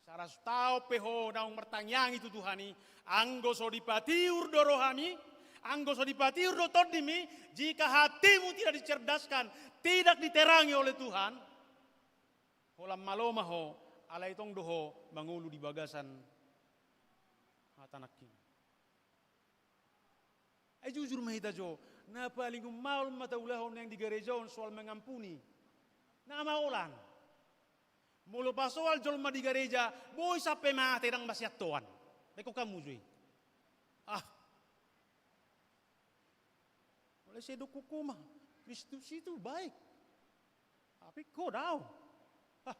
saratus taon pe ho naung martangiangi tu Tuhan i, anggo so dipatiur do rohami, anggo so dipatiur do tondimi, jika hatimu tidak dicerdaskan, tidak diterangi oleh Tuhan, holan malo ma ho, alai tong do ho mangolu di bagasan hata nangkin. Ai jujur ma hita jo, na paling maol ma taulahon naeng di gareja on soal mengampuni. Na maolan. Molo pasoal jolma di gareja, boi sampe mate ndang masiantoan. Dengkon hamu jo i. Ah. Molo sai dokkon ho ma, Kristus itu baik. Tapi ho dao. Ah.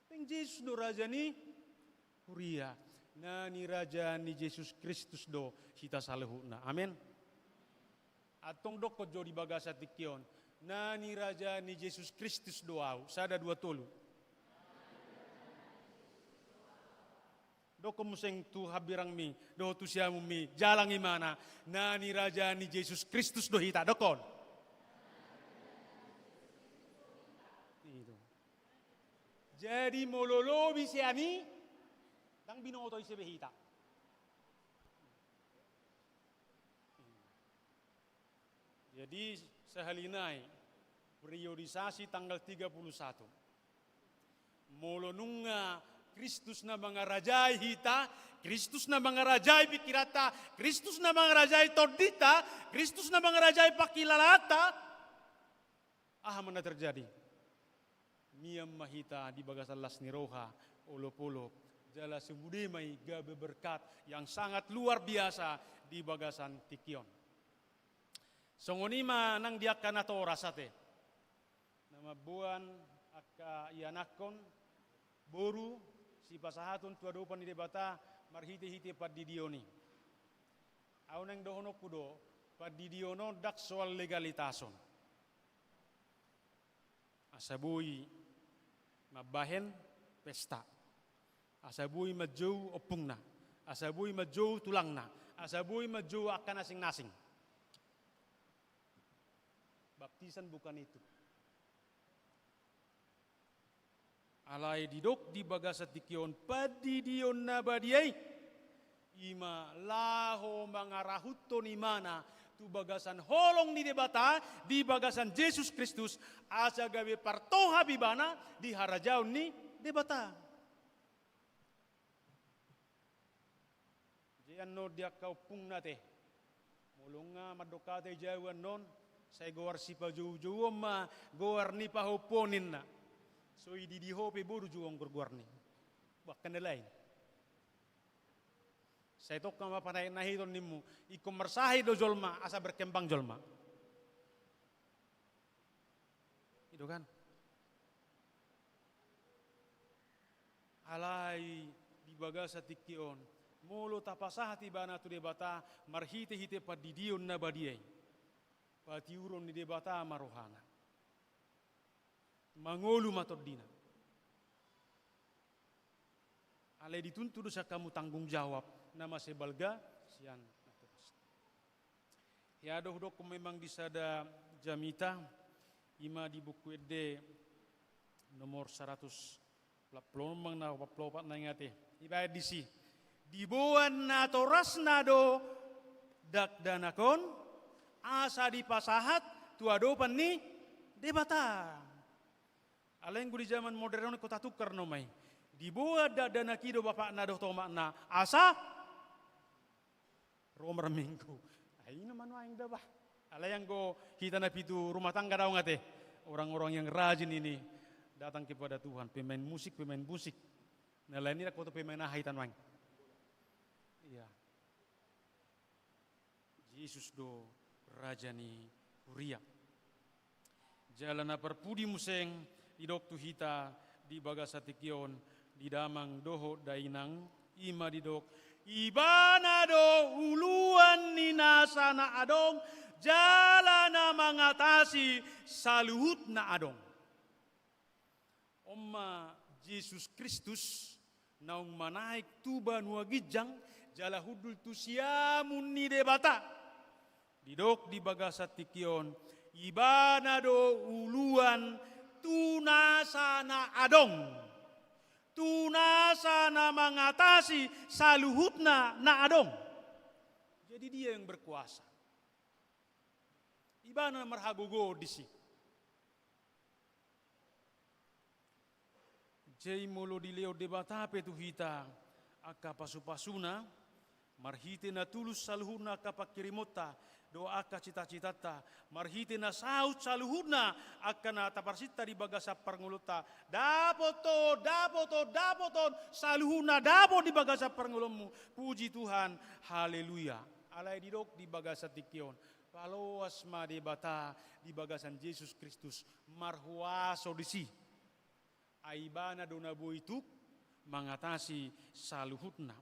Naeng Jesus do raja ni huria. Na nirajaan ni Jesus Kristus do hita saluhutna. Amen. Antong dokkon jo di bagasan tingki on, na nirajaan ni Jesus Kristus do ahu. Sada, dua, tolu. Dokkon muse tu hambirangmi dohot tu siamunmi, jalang imana, na nirajaan ni Jesus Kristus do hita. Dokkon. I do. Jadi molo lobi sian i, ndang binoto ise be hita. Jadi sahali nai, periodisasi tanggal tiga puluh satu. Molo nunga Kristus na mangarajai hita, Kristus na mangarajai pikiranta, Kristus na mangarajai tondinta, Kristus na mangarajai pangkilalaanta, aha ma na terjadi? Mian ma hita di bagasan las ni roha, olopolop, jala sude ma i gabe berkat yang sangat luar biasa di bagasan tingki on. Songon i ma nang di angka natoras ate. Na mamboan angka ianakhon, boru, sipasahaton tu adopan ni Debata marhitehite pandidion i. Ahu naeng dohononku do, pandidion on ndang soal legalitas on. Asa boi mambahen pesta. Asa boi manjou ompungna. Asa boi manjou tulangna. Asa boi manjou angka na asing-asing. Baptisan bukan itu. Alai didok di bagasan tingki on pandidion na badia i, i ma laho mangarahuthon imana tu bagasan holong ni Debata di bagasan Jesus Kristus, asa gabe partohap ibana di harajaon ni Debata. Jadi annon di angka ompungna ate. Molo nga mandok hata i jabu annon, sai goar sipajoujouon ma goar ni pahompu on ninna. So ididi ho pe boru jo anggor goarni. Bahkan na lain. Sai tongka ma panahi-nahiton nimmu, ingkon marsahit do jolma, asa berkembang jolma. I do kan? Alai di bagasan tingki on, molo tapasahat ibana tu Debata marhitehite pandidion na badia i, patiuron ni Debata ma rohana. Mangolu ma tondina. Alai dituntut do sian hamu tanggung jawab na mansai balga sian natoras. Hea do hudokkon memang di sada jamita, I ma di Buku Ende nomor saratus opat pulu onom, na opat pulu opat na ingat i. Dibaen disi: Diboan natorasna do dakdanak on, asa dipasahat tu adopan ni Debata. Alai anggo di zaman modern on, ingkon tatungkar nama i. Diboan dakdanak i do bapakna dohot omakna, asa ro marminggu. Ai i nama nuaeng da bah. Alai anggo hita na pitu rumah tangga dao ate. Orang-orang yang rajin ini datang kepada Tuhan, pemain musik, pemain musik. Na lain i, dang hotu pemain aha hita nuaeng. Iya. Jesus do raja ni huria. Jala na parpudi muse didok tu hita di bagasan tingki on, di damang dohot dainang, i ma didok: Ibana do uluan ni nasa na adong, jala na mangatasi saluhut na adong. On ma Jesus Kristus naung manaek tu banua ginjang, jala hundul tu siamun ni Debata. Didok di bagasan tingki on, Ibana do uluan tu nasa na adong, tu nasa na mangatasi saluhutna na adong. Jadi Dia yang berkuasa. Ibana na marhagogoon disi. Jadi molo dilehon Debata pe tu hita angka pasu-pasuna, marhite na tulus saluhutna angka panghirimonta dohot angka cita-citanta, marhite na saut saluhutna angka na taparsinta di bagasan parngoluonta, dapot on, dapot on, dapot on, saluhutna dapot di bagasan parngoluonmu. Puji Tuhan, haleluya. Alai didok di bagasan tingki on, paloas ma Debata di bagasan Jesus Kristus, marhuaso disi. Ai Ibana do na boi tuk mangatasi saluhutna.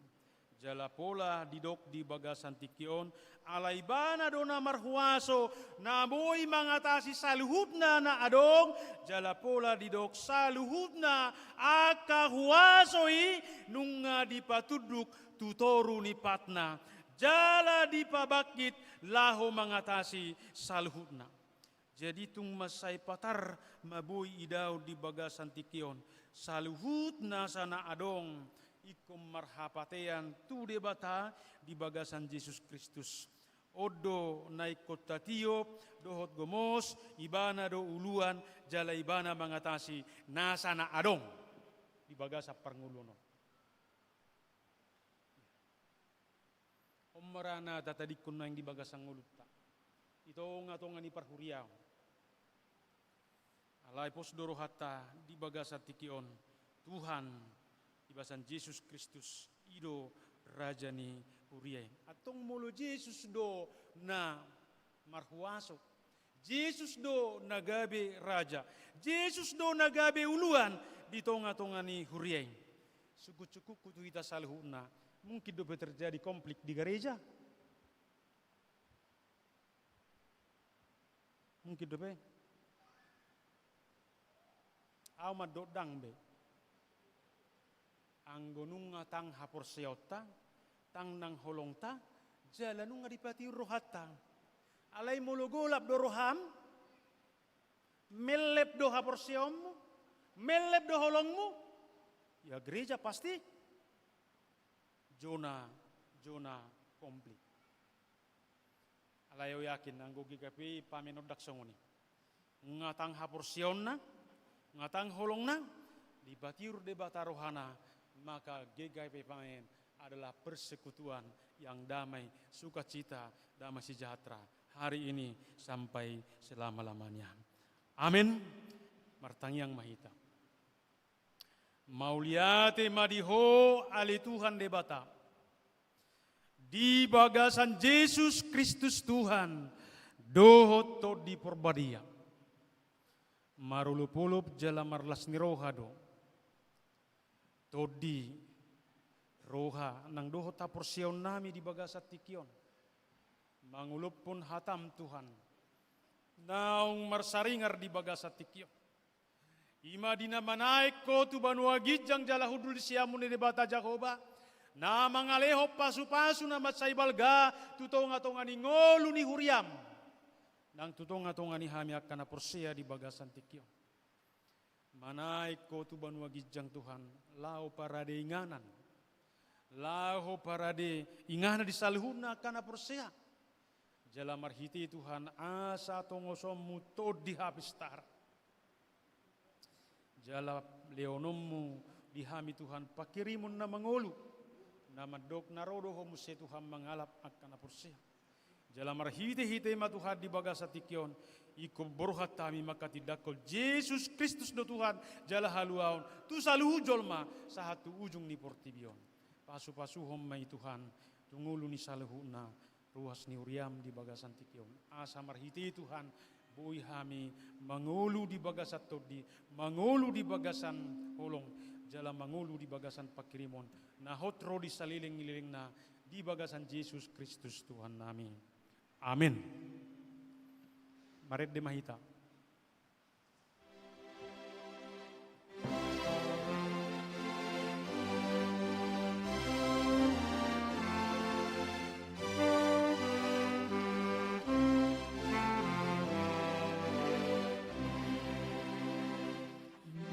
Jala pola didok di bagasan tingki on, ala Ibana do na marhuaso, na boi mangatasi saluhutna na adong, jala pola didok saluhutna angka huaso i nunga dipatunduk tu toru ni patna, jala dipabangkit laho mangatasi saluhutna. Jadi tung mansai patar ma boi idaon di bagasan tingki on saluhut nasa na adong, ingkon marhapatean tu Debata di bagasan Jesus Kristus. On do na ingkon tatiop dohot gomos, Ibana do uluan, jala Ibana mangatasi nasa na adong di bagasan parngoluon on. On ma ra na tatadingkon nuaeng di bagasan ngolunta, di tonga-tonga ni parhuriaon. Alai pos do rohanta di bagasan tingki on, Tuhan, di bagasan Jesus Kristus, i do raja ni huria i. Antong molo Jesus do na marhuaso, Jesus do na gabe raja, Jesus do na gabe uluan di tonga-tonga ni huria i. Sungkun-sungkunku tu hita saluhutna, mungkin dope terjadi konflik di gareja? Mungkin dope? Au mandok ndang be. Anggo nunga tang haporseaonta, tang nang holongta, jala nunga dipatiur rohanta. Alai molo golap do roham, mellep do haporseaonmu, mellep do holongmu, ya gereja pasti zona, zona konflik. Alai au yakin, anggo G K P I pamen on ndang songon i. Nunga tang haporseaonna, nunga tang holongna, dipatiur Debata rohana, maka G K P I pamen adalah persekutuan yang damai, sukacita, damai sejahtera, hari ini sampai selama-lamanya. Amin. Martangiang ma hita. Mauliate ma di Ho, ale Tuhan Debata, di bagasan Jesus Kristus Tuhan dohot Tondi Porbadia. Marolop-olop jala marlas ni roha do tondi, roha nang dohot haporseaonnami di bagasan tingki on, mangolophon hataM, Tuhan, naung marsaringar di bagasan tingki on. I ma di na manaek Ho tu banua ginjang jala hundul di siamun ni Debata Jahowa, na mangalehon pasu-pasu na mansai balga tu tonga-tonga ni ngolu ni huriaM. nang tu tonga-tonga ni hami angka na porsea di bagasan tingki on. Manaek Ho tu banua ginjang, Tuhan, laho parade inganan, laho parade inganan di saluhutna angka na porsea. Jala marhite i, Tuhan, asa tongosonmu tondi hapistara. Jala lehononmu di hami, Tuhan, pangkirimon na mangolu, na mandok na ro do Ho muse, Tuhan, mangalap angka na porsea. Jala marhite-hite ma, Tuhan, di bagasan tingki on, ingkon borhat hami manghatindanghon Jesus Kristus do Tuhan jala haluaon tu saluhut jolma sahat tu ujung ni portibi on. Pasu-pasuhon ma i, Tuhan, tu ngolu ni saluhutna ruas ni huriam di bagasan tingki on. Asa marhite i, Tuhan, boi hami mangolu di bagasan tondi, mangolu di bagasan holong, jala mangolu di bagasan pangkirimon na hot ro di saleleng ni lelengna, di bagasan Jesus Kristus Tuhannami. Amin. Marende ma hita.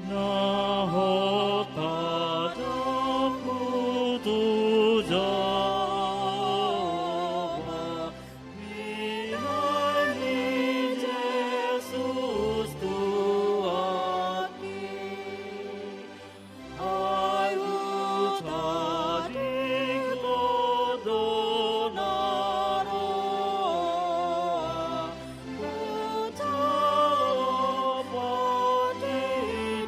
Na hot pandokku tu Jahowa, pinahan ni Jesus Tuhanki. Ai hutadingkon do na ro, hutalompati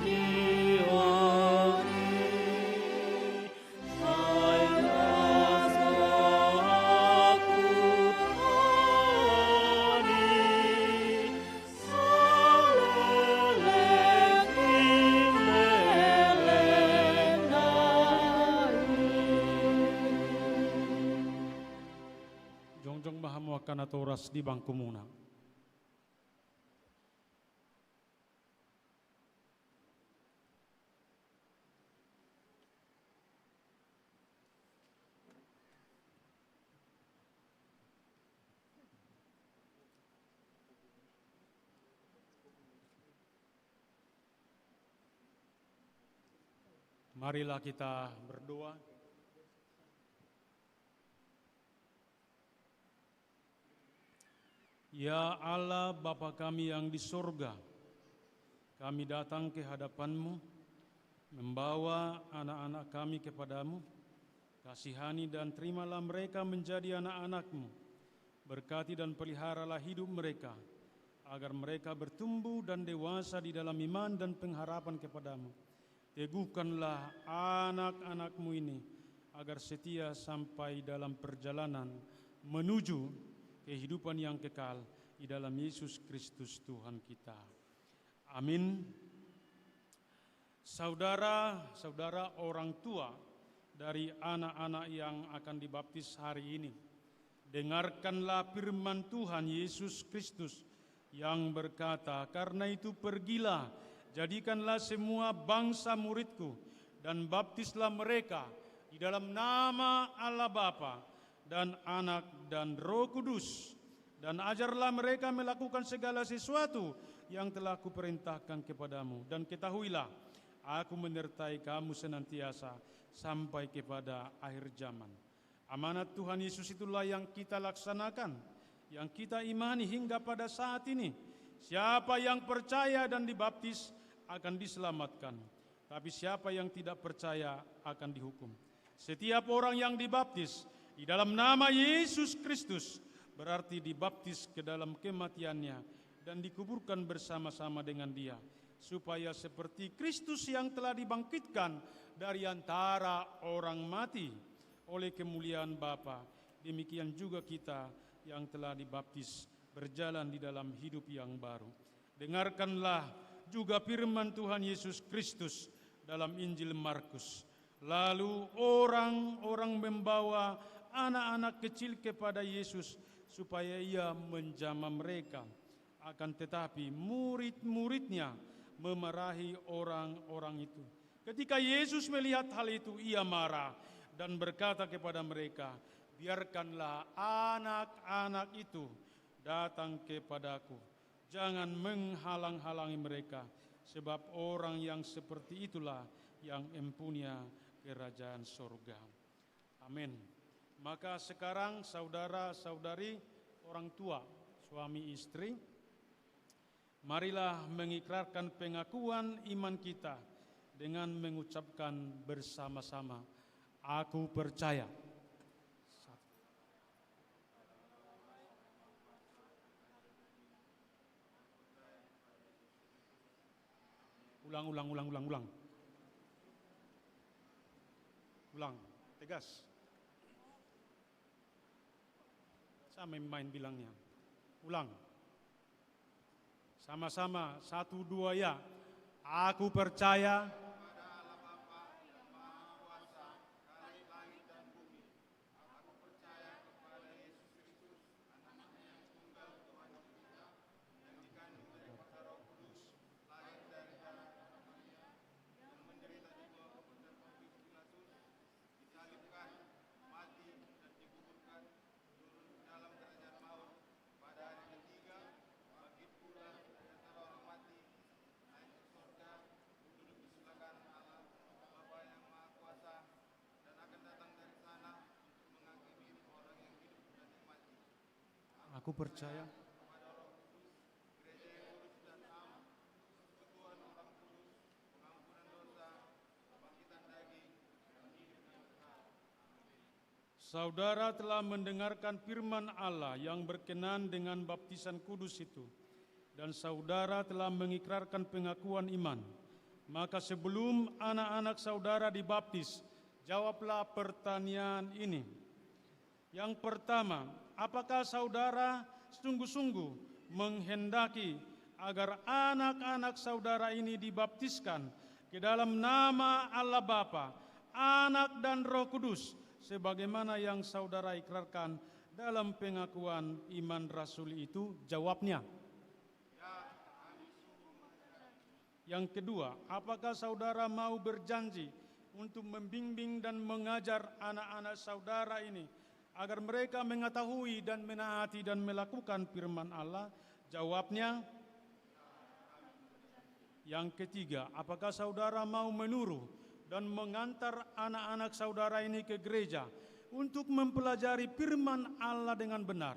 di honi. Sai las do ahu hami saleleng ni lelengna i. Jongjong ma hamu angka natoras di bangkumuna. Marilah kita berdoa. Ya Allah, Bapa kami yang di sorga, kami datang ke hadapan-Mu, membawa anak-anak kami kepada-Mu. Kasihani dan terimalah mereka menjadi anak-anak-Mu. Berkati dan peliharalah hidup mereka, agar mereka bertumbuh dan dewasa di dalam iman dan pengharapan kepada-Mu. Teguhkanlah anak-anak-Mu ini, agar setia sampai dalam perjalanan menuju kehidupan yang kekal di dalam Yesus Kristus Tuhan kita. Amin. Saudara-saudara orang tua dari anak-anak yang akan dibaptis hari ini, dengarkanlah firman Tuhan Yesus Kristus yang berkata, "Karena itu pergilah, jadikanlah semua bangsa murid-Ku, dan baptislah mereka di dalam nama Allah Bapa, dan Anak, dan Roh Kudus. Dan ajarlah mereka melakukan segala sesuatu yang telah Kuperintahkan kepadamu. Dan ketahuilah, Aku menyertai kamu senantiasa sampai kepada akhir zaman." Amanat Tuhan Yesus itulah yang kita laksanakan, yang kita imani hingga pada saat ini. Siapa yang percaya dan dibaptis akan diselamatkan, tapi siapa yang tidak percaya akan dihukum. Setiap orang yang dibaptis di dalam nama Yesus Kristus berarti dibaptis ke dalam kematian-Nya dan dikuburkan bersama-sama dengan Dia, supaya seperti Kristus yang telah dibangkitkan dari antara orang mati oleh kemuliaan Bapa, demikian juga kita yang telah dibaptis berjalan di dalam hidup yang baru. Dengarkanlah juga firman Tuhan Yesus Kristus dalam Injil Markus. Lalu orang-orang membawa anak-anak kecil kepada Yesus supaya Ia menjamah mereka. Akan tetapi murid-murid-Nya memarahi orang-orang itu. Ketika Yesus melihat hal itu, Ia marah dan berkata kepada mereka, "Biarkanlah anak-anak itu datang kepada-Ku. Jangan menghalang-halangi mereka, sebab orang yang seperti itulah yang empunya kerajaan sorga. Amin. Maka sekarang saudara-saudari, orang tua, suami istri, marilah mengikrarkan pengakuan iman kita dengan mengucapkan bersama-sama, "Aku percaya." Ulang, ulang, ulang, ulang, ulang. Ulang, tegas. Sama main bilangnya. Ulang. Sama-sama, satu, dua, ya. Aku percaya. Aku percaya kepada Yesus Kristus, Anaknya yang tunggal, Tuhan kita, yang dikandung dari kuasa Roh Kudus, lahir dari darah Maria, yang menderita di bawah kekuasaan Pontius Pilatus, disalibkan, mati, dan dikuburkan, turun ke dalam kerajaan maut, pada hari ketiga bangkit pula dari antara orang mati, naik ke sorga, duduk di sebelah kanan Allah, Bapa yang Maha Kuasa, dan akan datang dari sana untuk menghakimi orang yang hidup dan yang mati. Aku percaya kepada Roh Kudus, gereja yang kudus dan am, persekutuan orang kudus, pengampunan dosa, kebangkitan daging, dan hidup yang kekal. Amin. Saudara telah mendengarkan firman Allah yang berkenan dengan baptisan kudus itu, dan saudara telah mengikrarkan pengakuan iman. Maka sebelum anak-anak saudara dibaptis, jawablah pertanyaan ini. Yang pertama, apakah saudara sungguh-sungguh menghendaki agar anak-anak saudara ini dibaptiskan ke dalam nama Allah Bapa, Anak, dan Roh Kudus, sebagaimana yang saudara ikrarkan dalam pengakuan iman rasuli itu? Jawabnya. Yang kedua, apakah saudara mau berjanji untuk membimbing dan mengajar anak-anak saudara ini agar mereka mengetahui dan menaati dan melakukan firman Allah? Jawabnya. Yang ketiga, apakah saudara mau menyuruh dan mengantar anak-anak saudara ini ke gereja untuk mempelajari firman Allah dengan benar,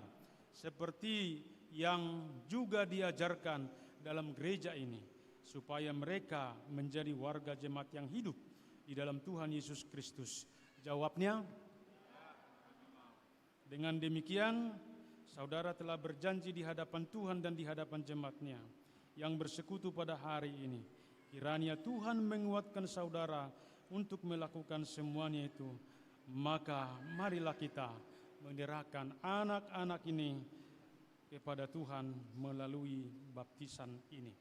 seperti yang juga diajarkan dalam gereja ini, supaya mereka menjadi warga jemaat yang hidup di dalam Tuhan Yesus Kristus? Jawabnya, dengan demikian, saudara telah berjanji di hadapan Tuhan dan di hadapan jemaat-Nya yang bersekutu pada hari ini. Kiranya Tuhan menguatkan saudara untuk melakukan semuanya itu. Maka marilah kita menyerahkan anak-anak ini kepada Tuhan melalui baptisan ini.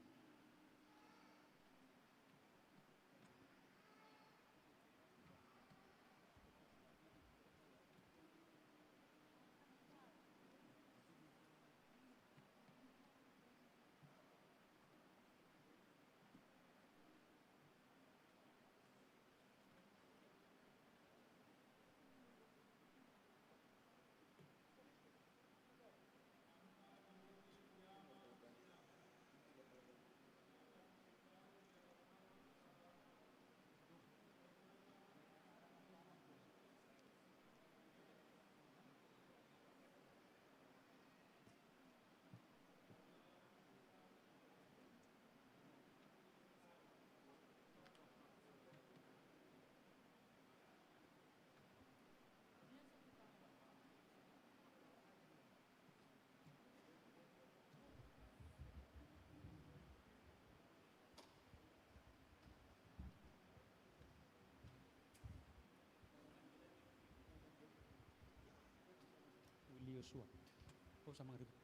Willy Yosua. Oh, sama ribut.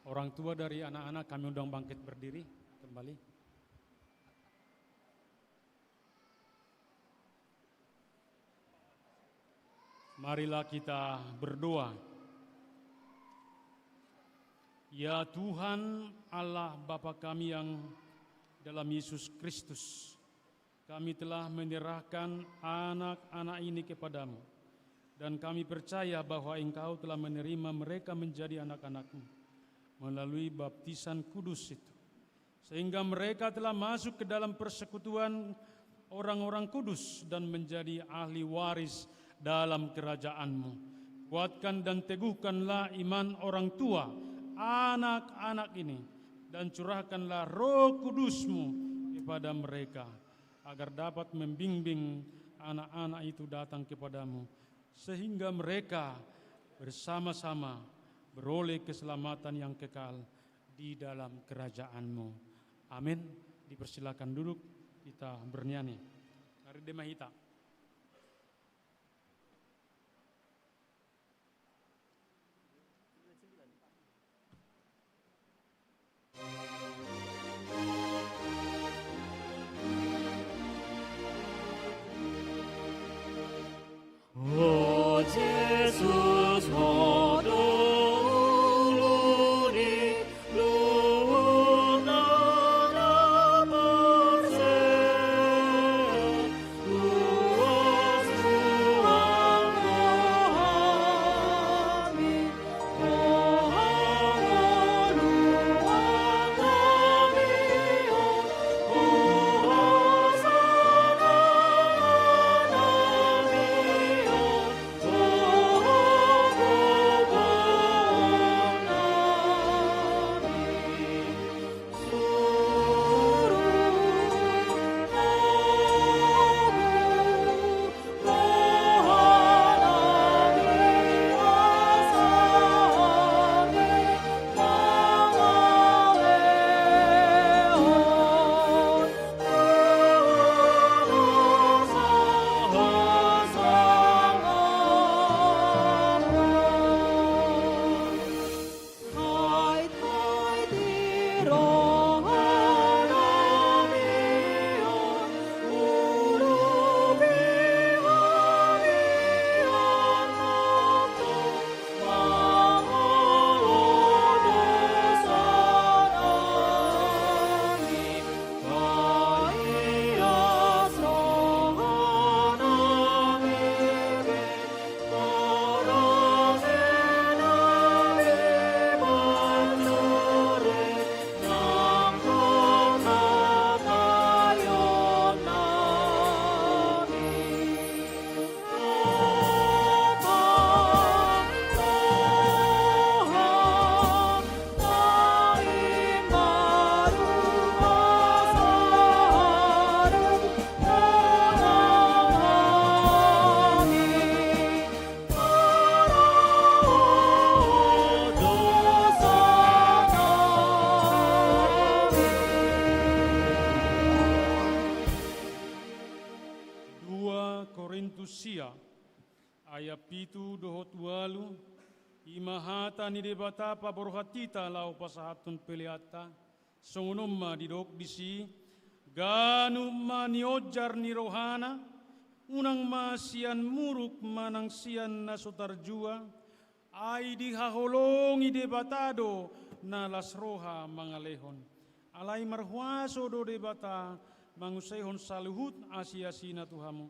Orang tua dari anak-anak kami undang bangkit berdiri kembali. Marilah kita berdoa. Ya Tuhan, Allah Bapa kami yang dalam Yesus Kristus, kami telah menyerahkan anak-anak ini kepada-Mu, dan kami percaya bahwa Engkau telah menerima mereka menjadi anak-anak-Mu melalui baptisan kudus itu, sehingga mereka telah masuk ke dalam persekutuan orang-orang kudus dan menjadi ahli waris dalam kerajaan-Mu. Kuatkan dan teguhkanlah iman orang tua anak-anak ini, dan curahkanlah Roh Kudus-Mu kepada mereka, agar dapat membimbing anak-anak itu datang kepada-Mu, sehingga mereka bersama-sama beroleh keselamatan yang kekal di dalam kerajaan-Mu. Amin. Dipersilakan duduk, kita bernyanyi. Ari de ma hita. O Jesus, ho do ulu ni luhutna na porsea. Dua Korintus sia, ayat pitu dohot ualu, i ma hata ni Debata paborhat hita laho pasahathon peleanta. Songon on ma didok disi: Ganup ma nionjar ni rohana, unang ma sian muruk manang sian na so tarjua, ai dihaholongi Debata do na las roha mangalehon. Alai marhuaso do Debata mangusaehon saluhut asi-asina tu hamu,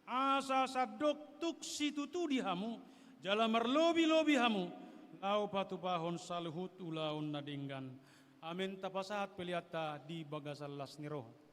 asa sandok tuk situtu di hamu, jala marlobi-lobi hamu, laho patupahon saluhut ulaon na denggan. Amen. Tapasahat peleanta di bagasan las ni roha.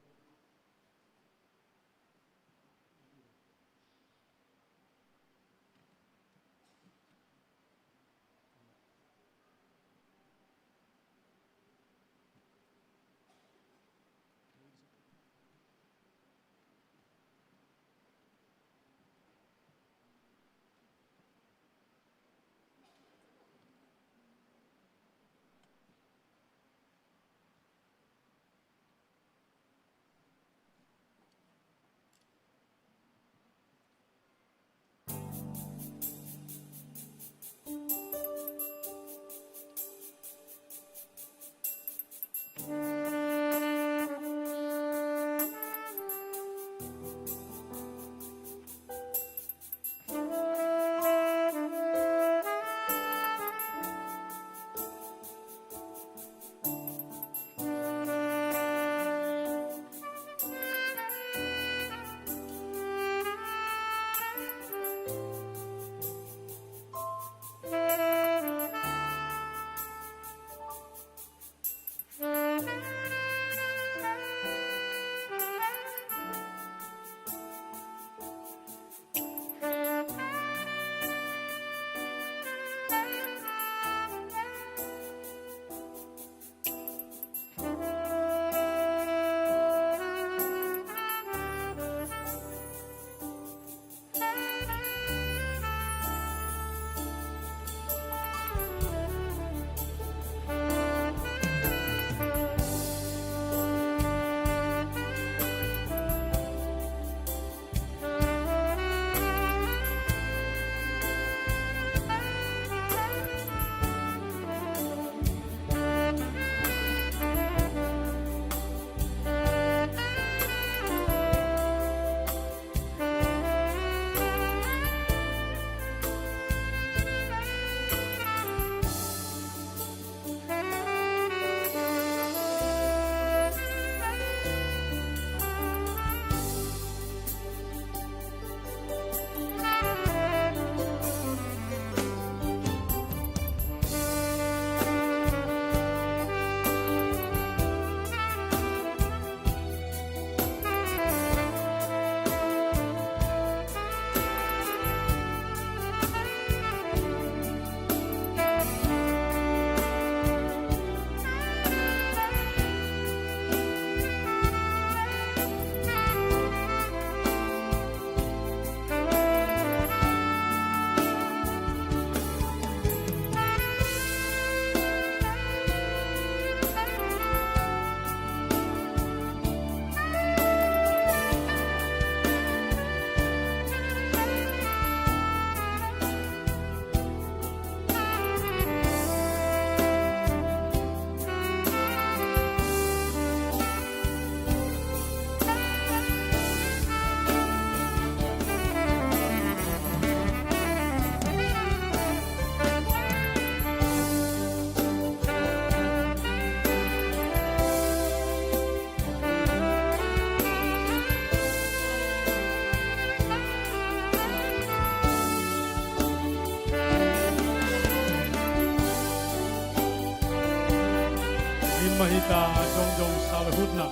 Ima hita jongjong saluhutna.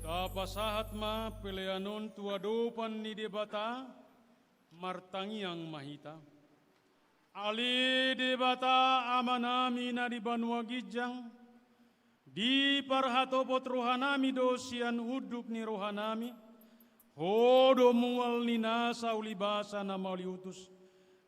Tapasahat ma pelean on tu adopan ni Debata. Martangiang ma hita. Ale Debata Amanami na di banua ginjang, diparhatopot rohanami do sian unduk ni rohanami, Ho do mual ni nasa ulibasa na mauliutus.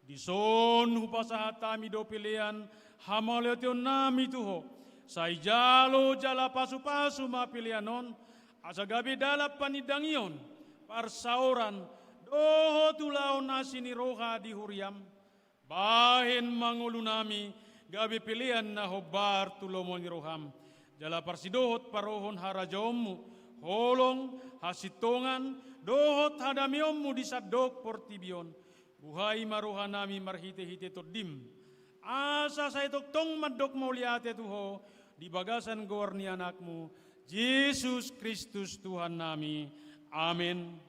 Dison hupasahat hami do pelean hamauliateonnami tu Ho. Sai jalo jala pasupasu ma pelean on, asa gabe dalan panindangion, parsaoran, dohot ulaon asi ni roha di huriam. Bahen ma ngolunami gabe pelean na hombar tu lomo ni roham, jala parsidohot parrohahon harajaonmu, holong, hasintongan, dohot hadameonmu di sandok portibi on. Buhai ma rohanami marhitehite Tondim, asa sai tongtong mandok mauliate tu Ho di bagasan goar ni Anakmu, Jesus Kristus Tuhannami. Amen.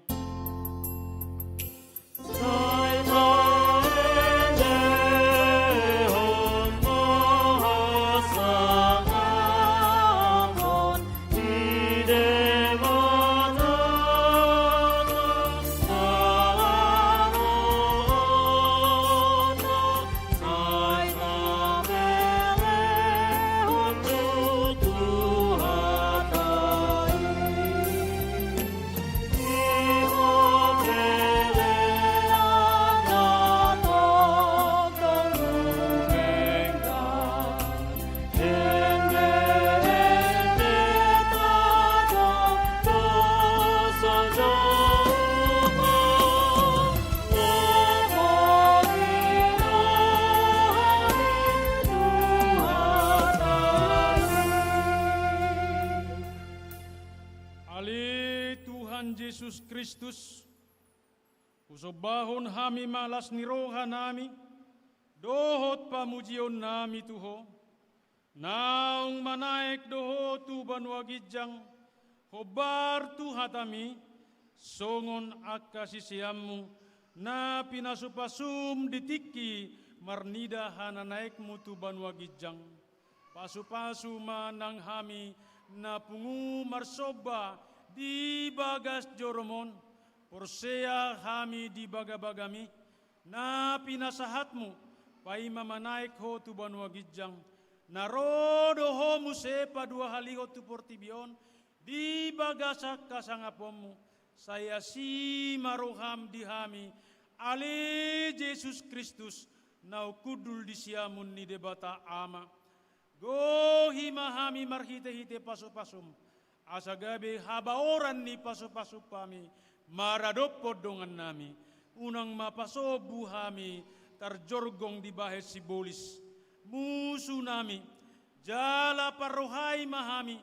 Ale Tuhan Jesus Kristus, husombahon hami ma las ni rohanami, dohot pamujionnami tu Ho, naung manaek do Ho tu banua ginjang, hombar tu hatami, songon angka siseanmu, na pinasupasum di tingki marnida hananaekmu tu banua ginjang. Pasupasu ma nang hami na pungu marsomba di bagas jorom on, porsea hami di bagabagami, na pinasahatmu, paima manaek Ho tu banua ginjang, na ro do Ho muse paduahalihon tu portibi on, di bagasan hasangaponmu, sai asi ma roham di hami, ale Jesus Kristus, na hundul di siamun ni Debata Ama. Gohi ma hami marhitehite pasupasum, asa gabe habaoran ni pasupasum hami maradophon dongannami, unang ma pasombu hami tarjorgong dibahen sibolis, musunami, jala parrohai ma hami,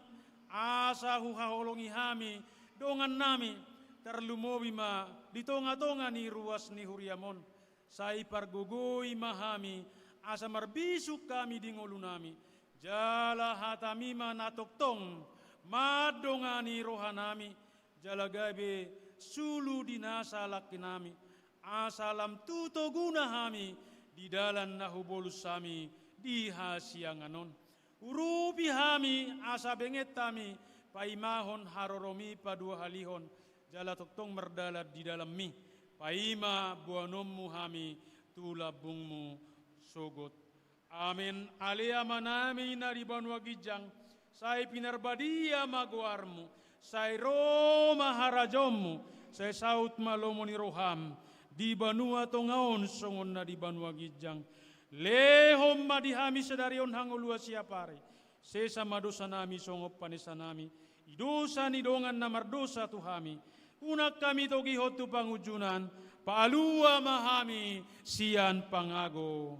asa huhaholongi hami dongannami, tarlumobi ma di tongatonga ni ruas ni huriam on. Sai pargogoi ma hami, asa marbisuk hami di ngolunami, jala hatami ma na tongtong mandongani rohanami, jala gabe sulu di nasa langkinami, asa lam tu toguna hami di dalan na hubolus hami di hasiangan on. Urupi hami asa benget hami paimahon haroromi paduahalihon, jala tongtong mardalan di dalanmi, paima boanonmu hami tu lambungmu sogot. Amen. Ale Amanami na di banua ginjang, sai pinarbadia ma goarmu, sai ro ma harajaonmu, sai saut ma lomo ni roham di banua tonga on songon na di banua ginjang. Lehon ma di hami sadari on hangoluan siapari. Sesa ma dosanami songon panesanami di dosa ni dongan na mardosa tu hami. Unang hami togihon tu pangunjunan, palua ma hami sian pangago.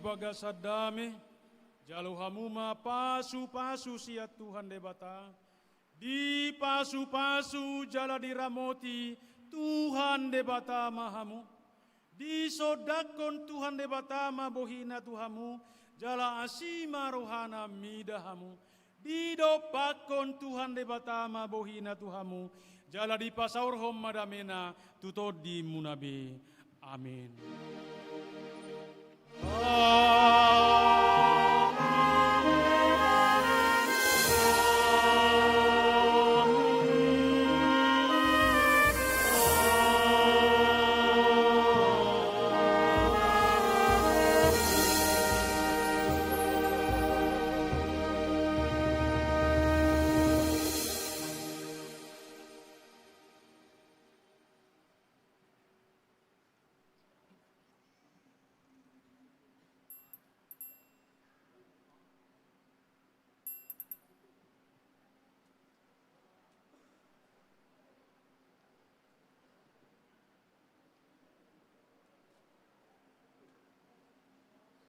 bagasan dame, jalo hamu ma pasupasu sian Tuhan Debata, dipasupasu jala diramoti Tuhan Debata ma hamu. Disondangkon Tuhan Debata ma bohina tu hamu, jala asi ma rohana mida hamu. Didompakkon Tuhan Debata ma bohina tu hamu, jala dipasaorhon ma damena tu tondimuna be. Amin.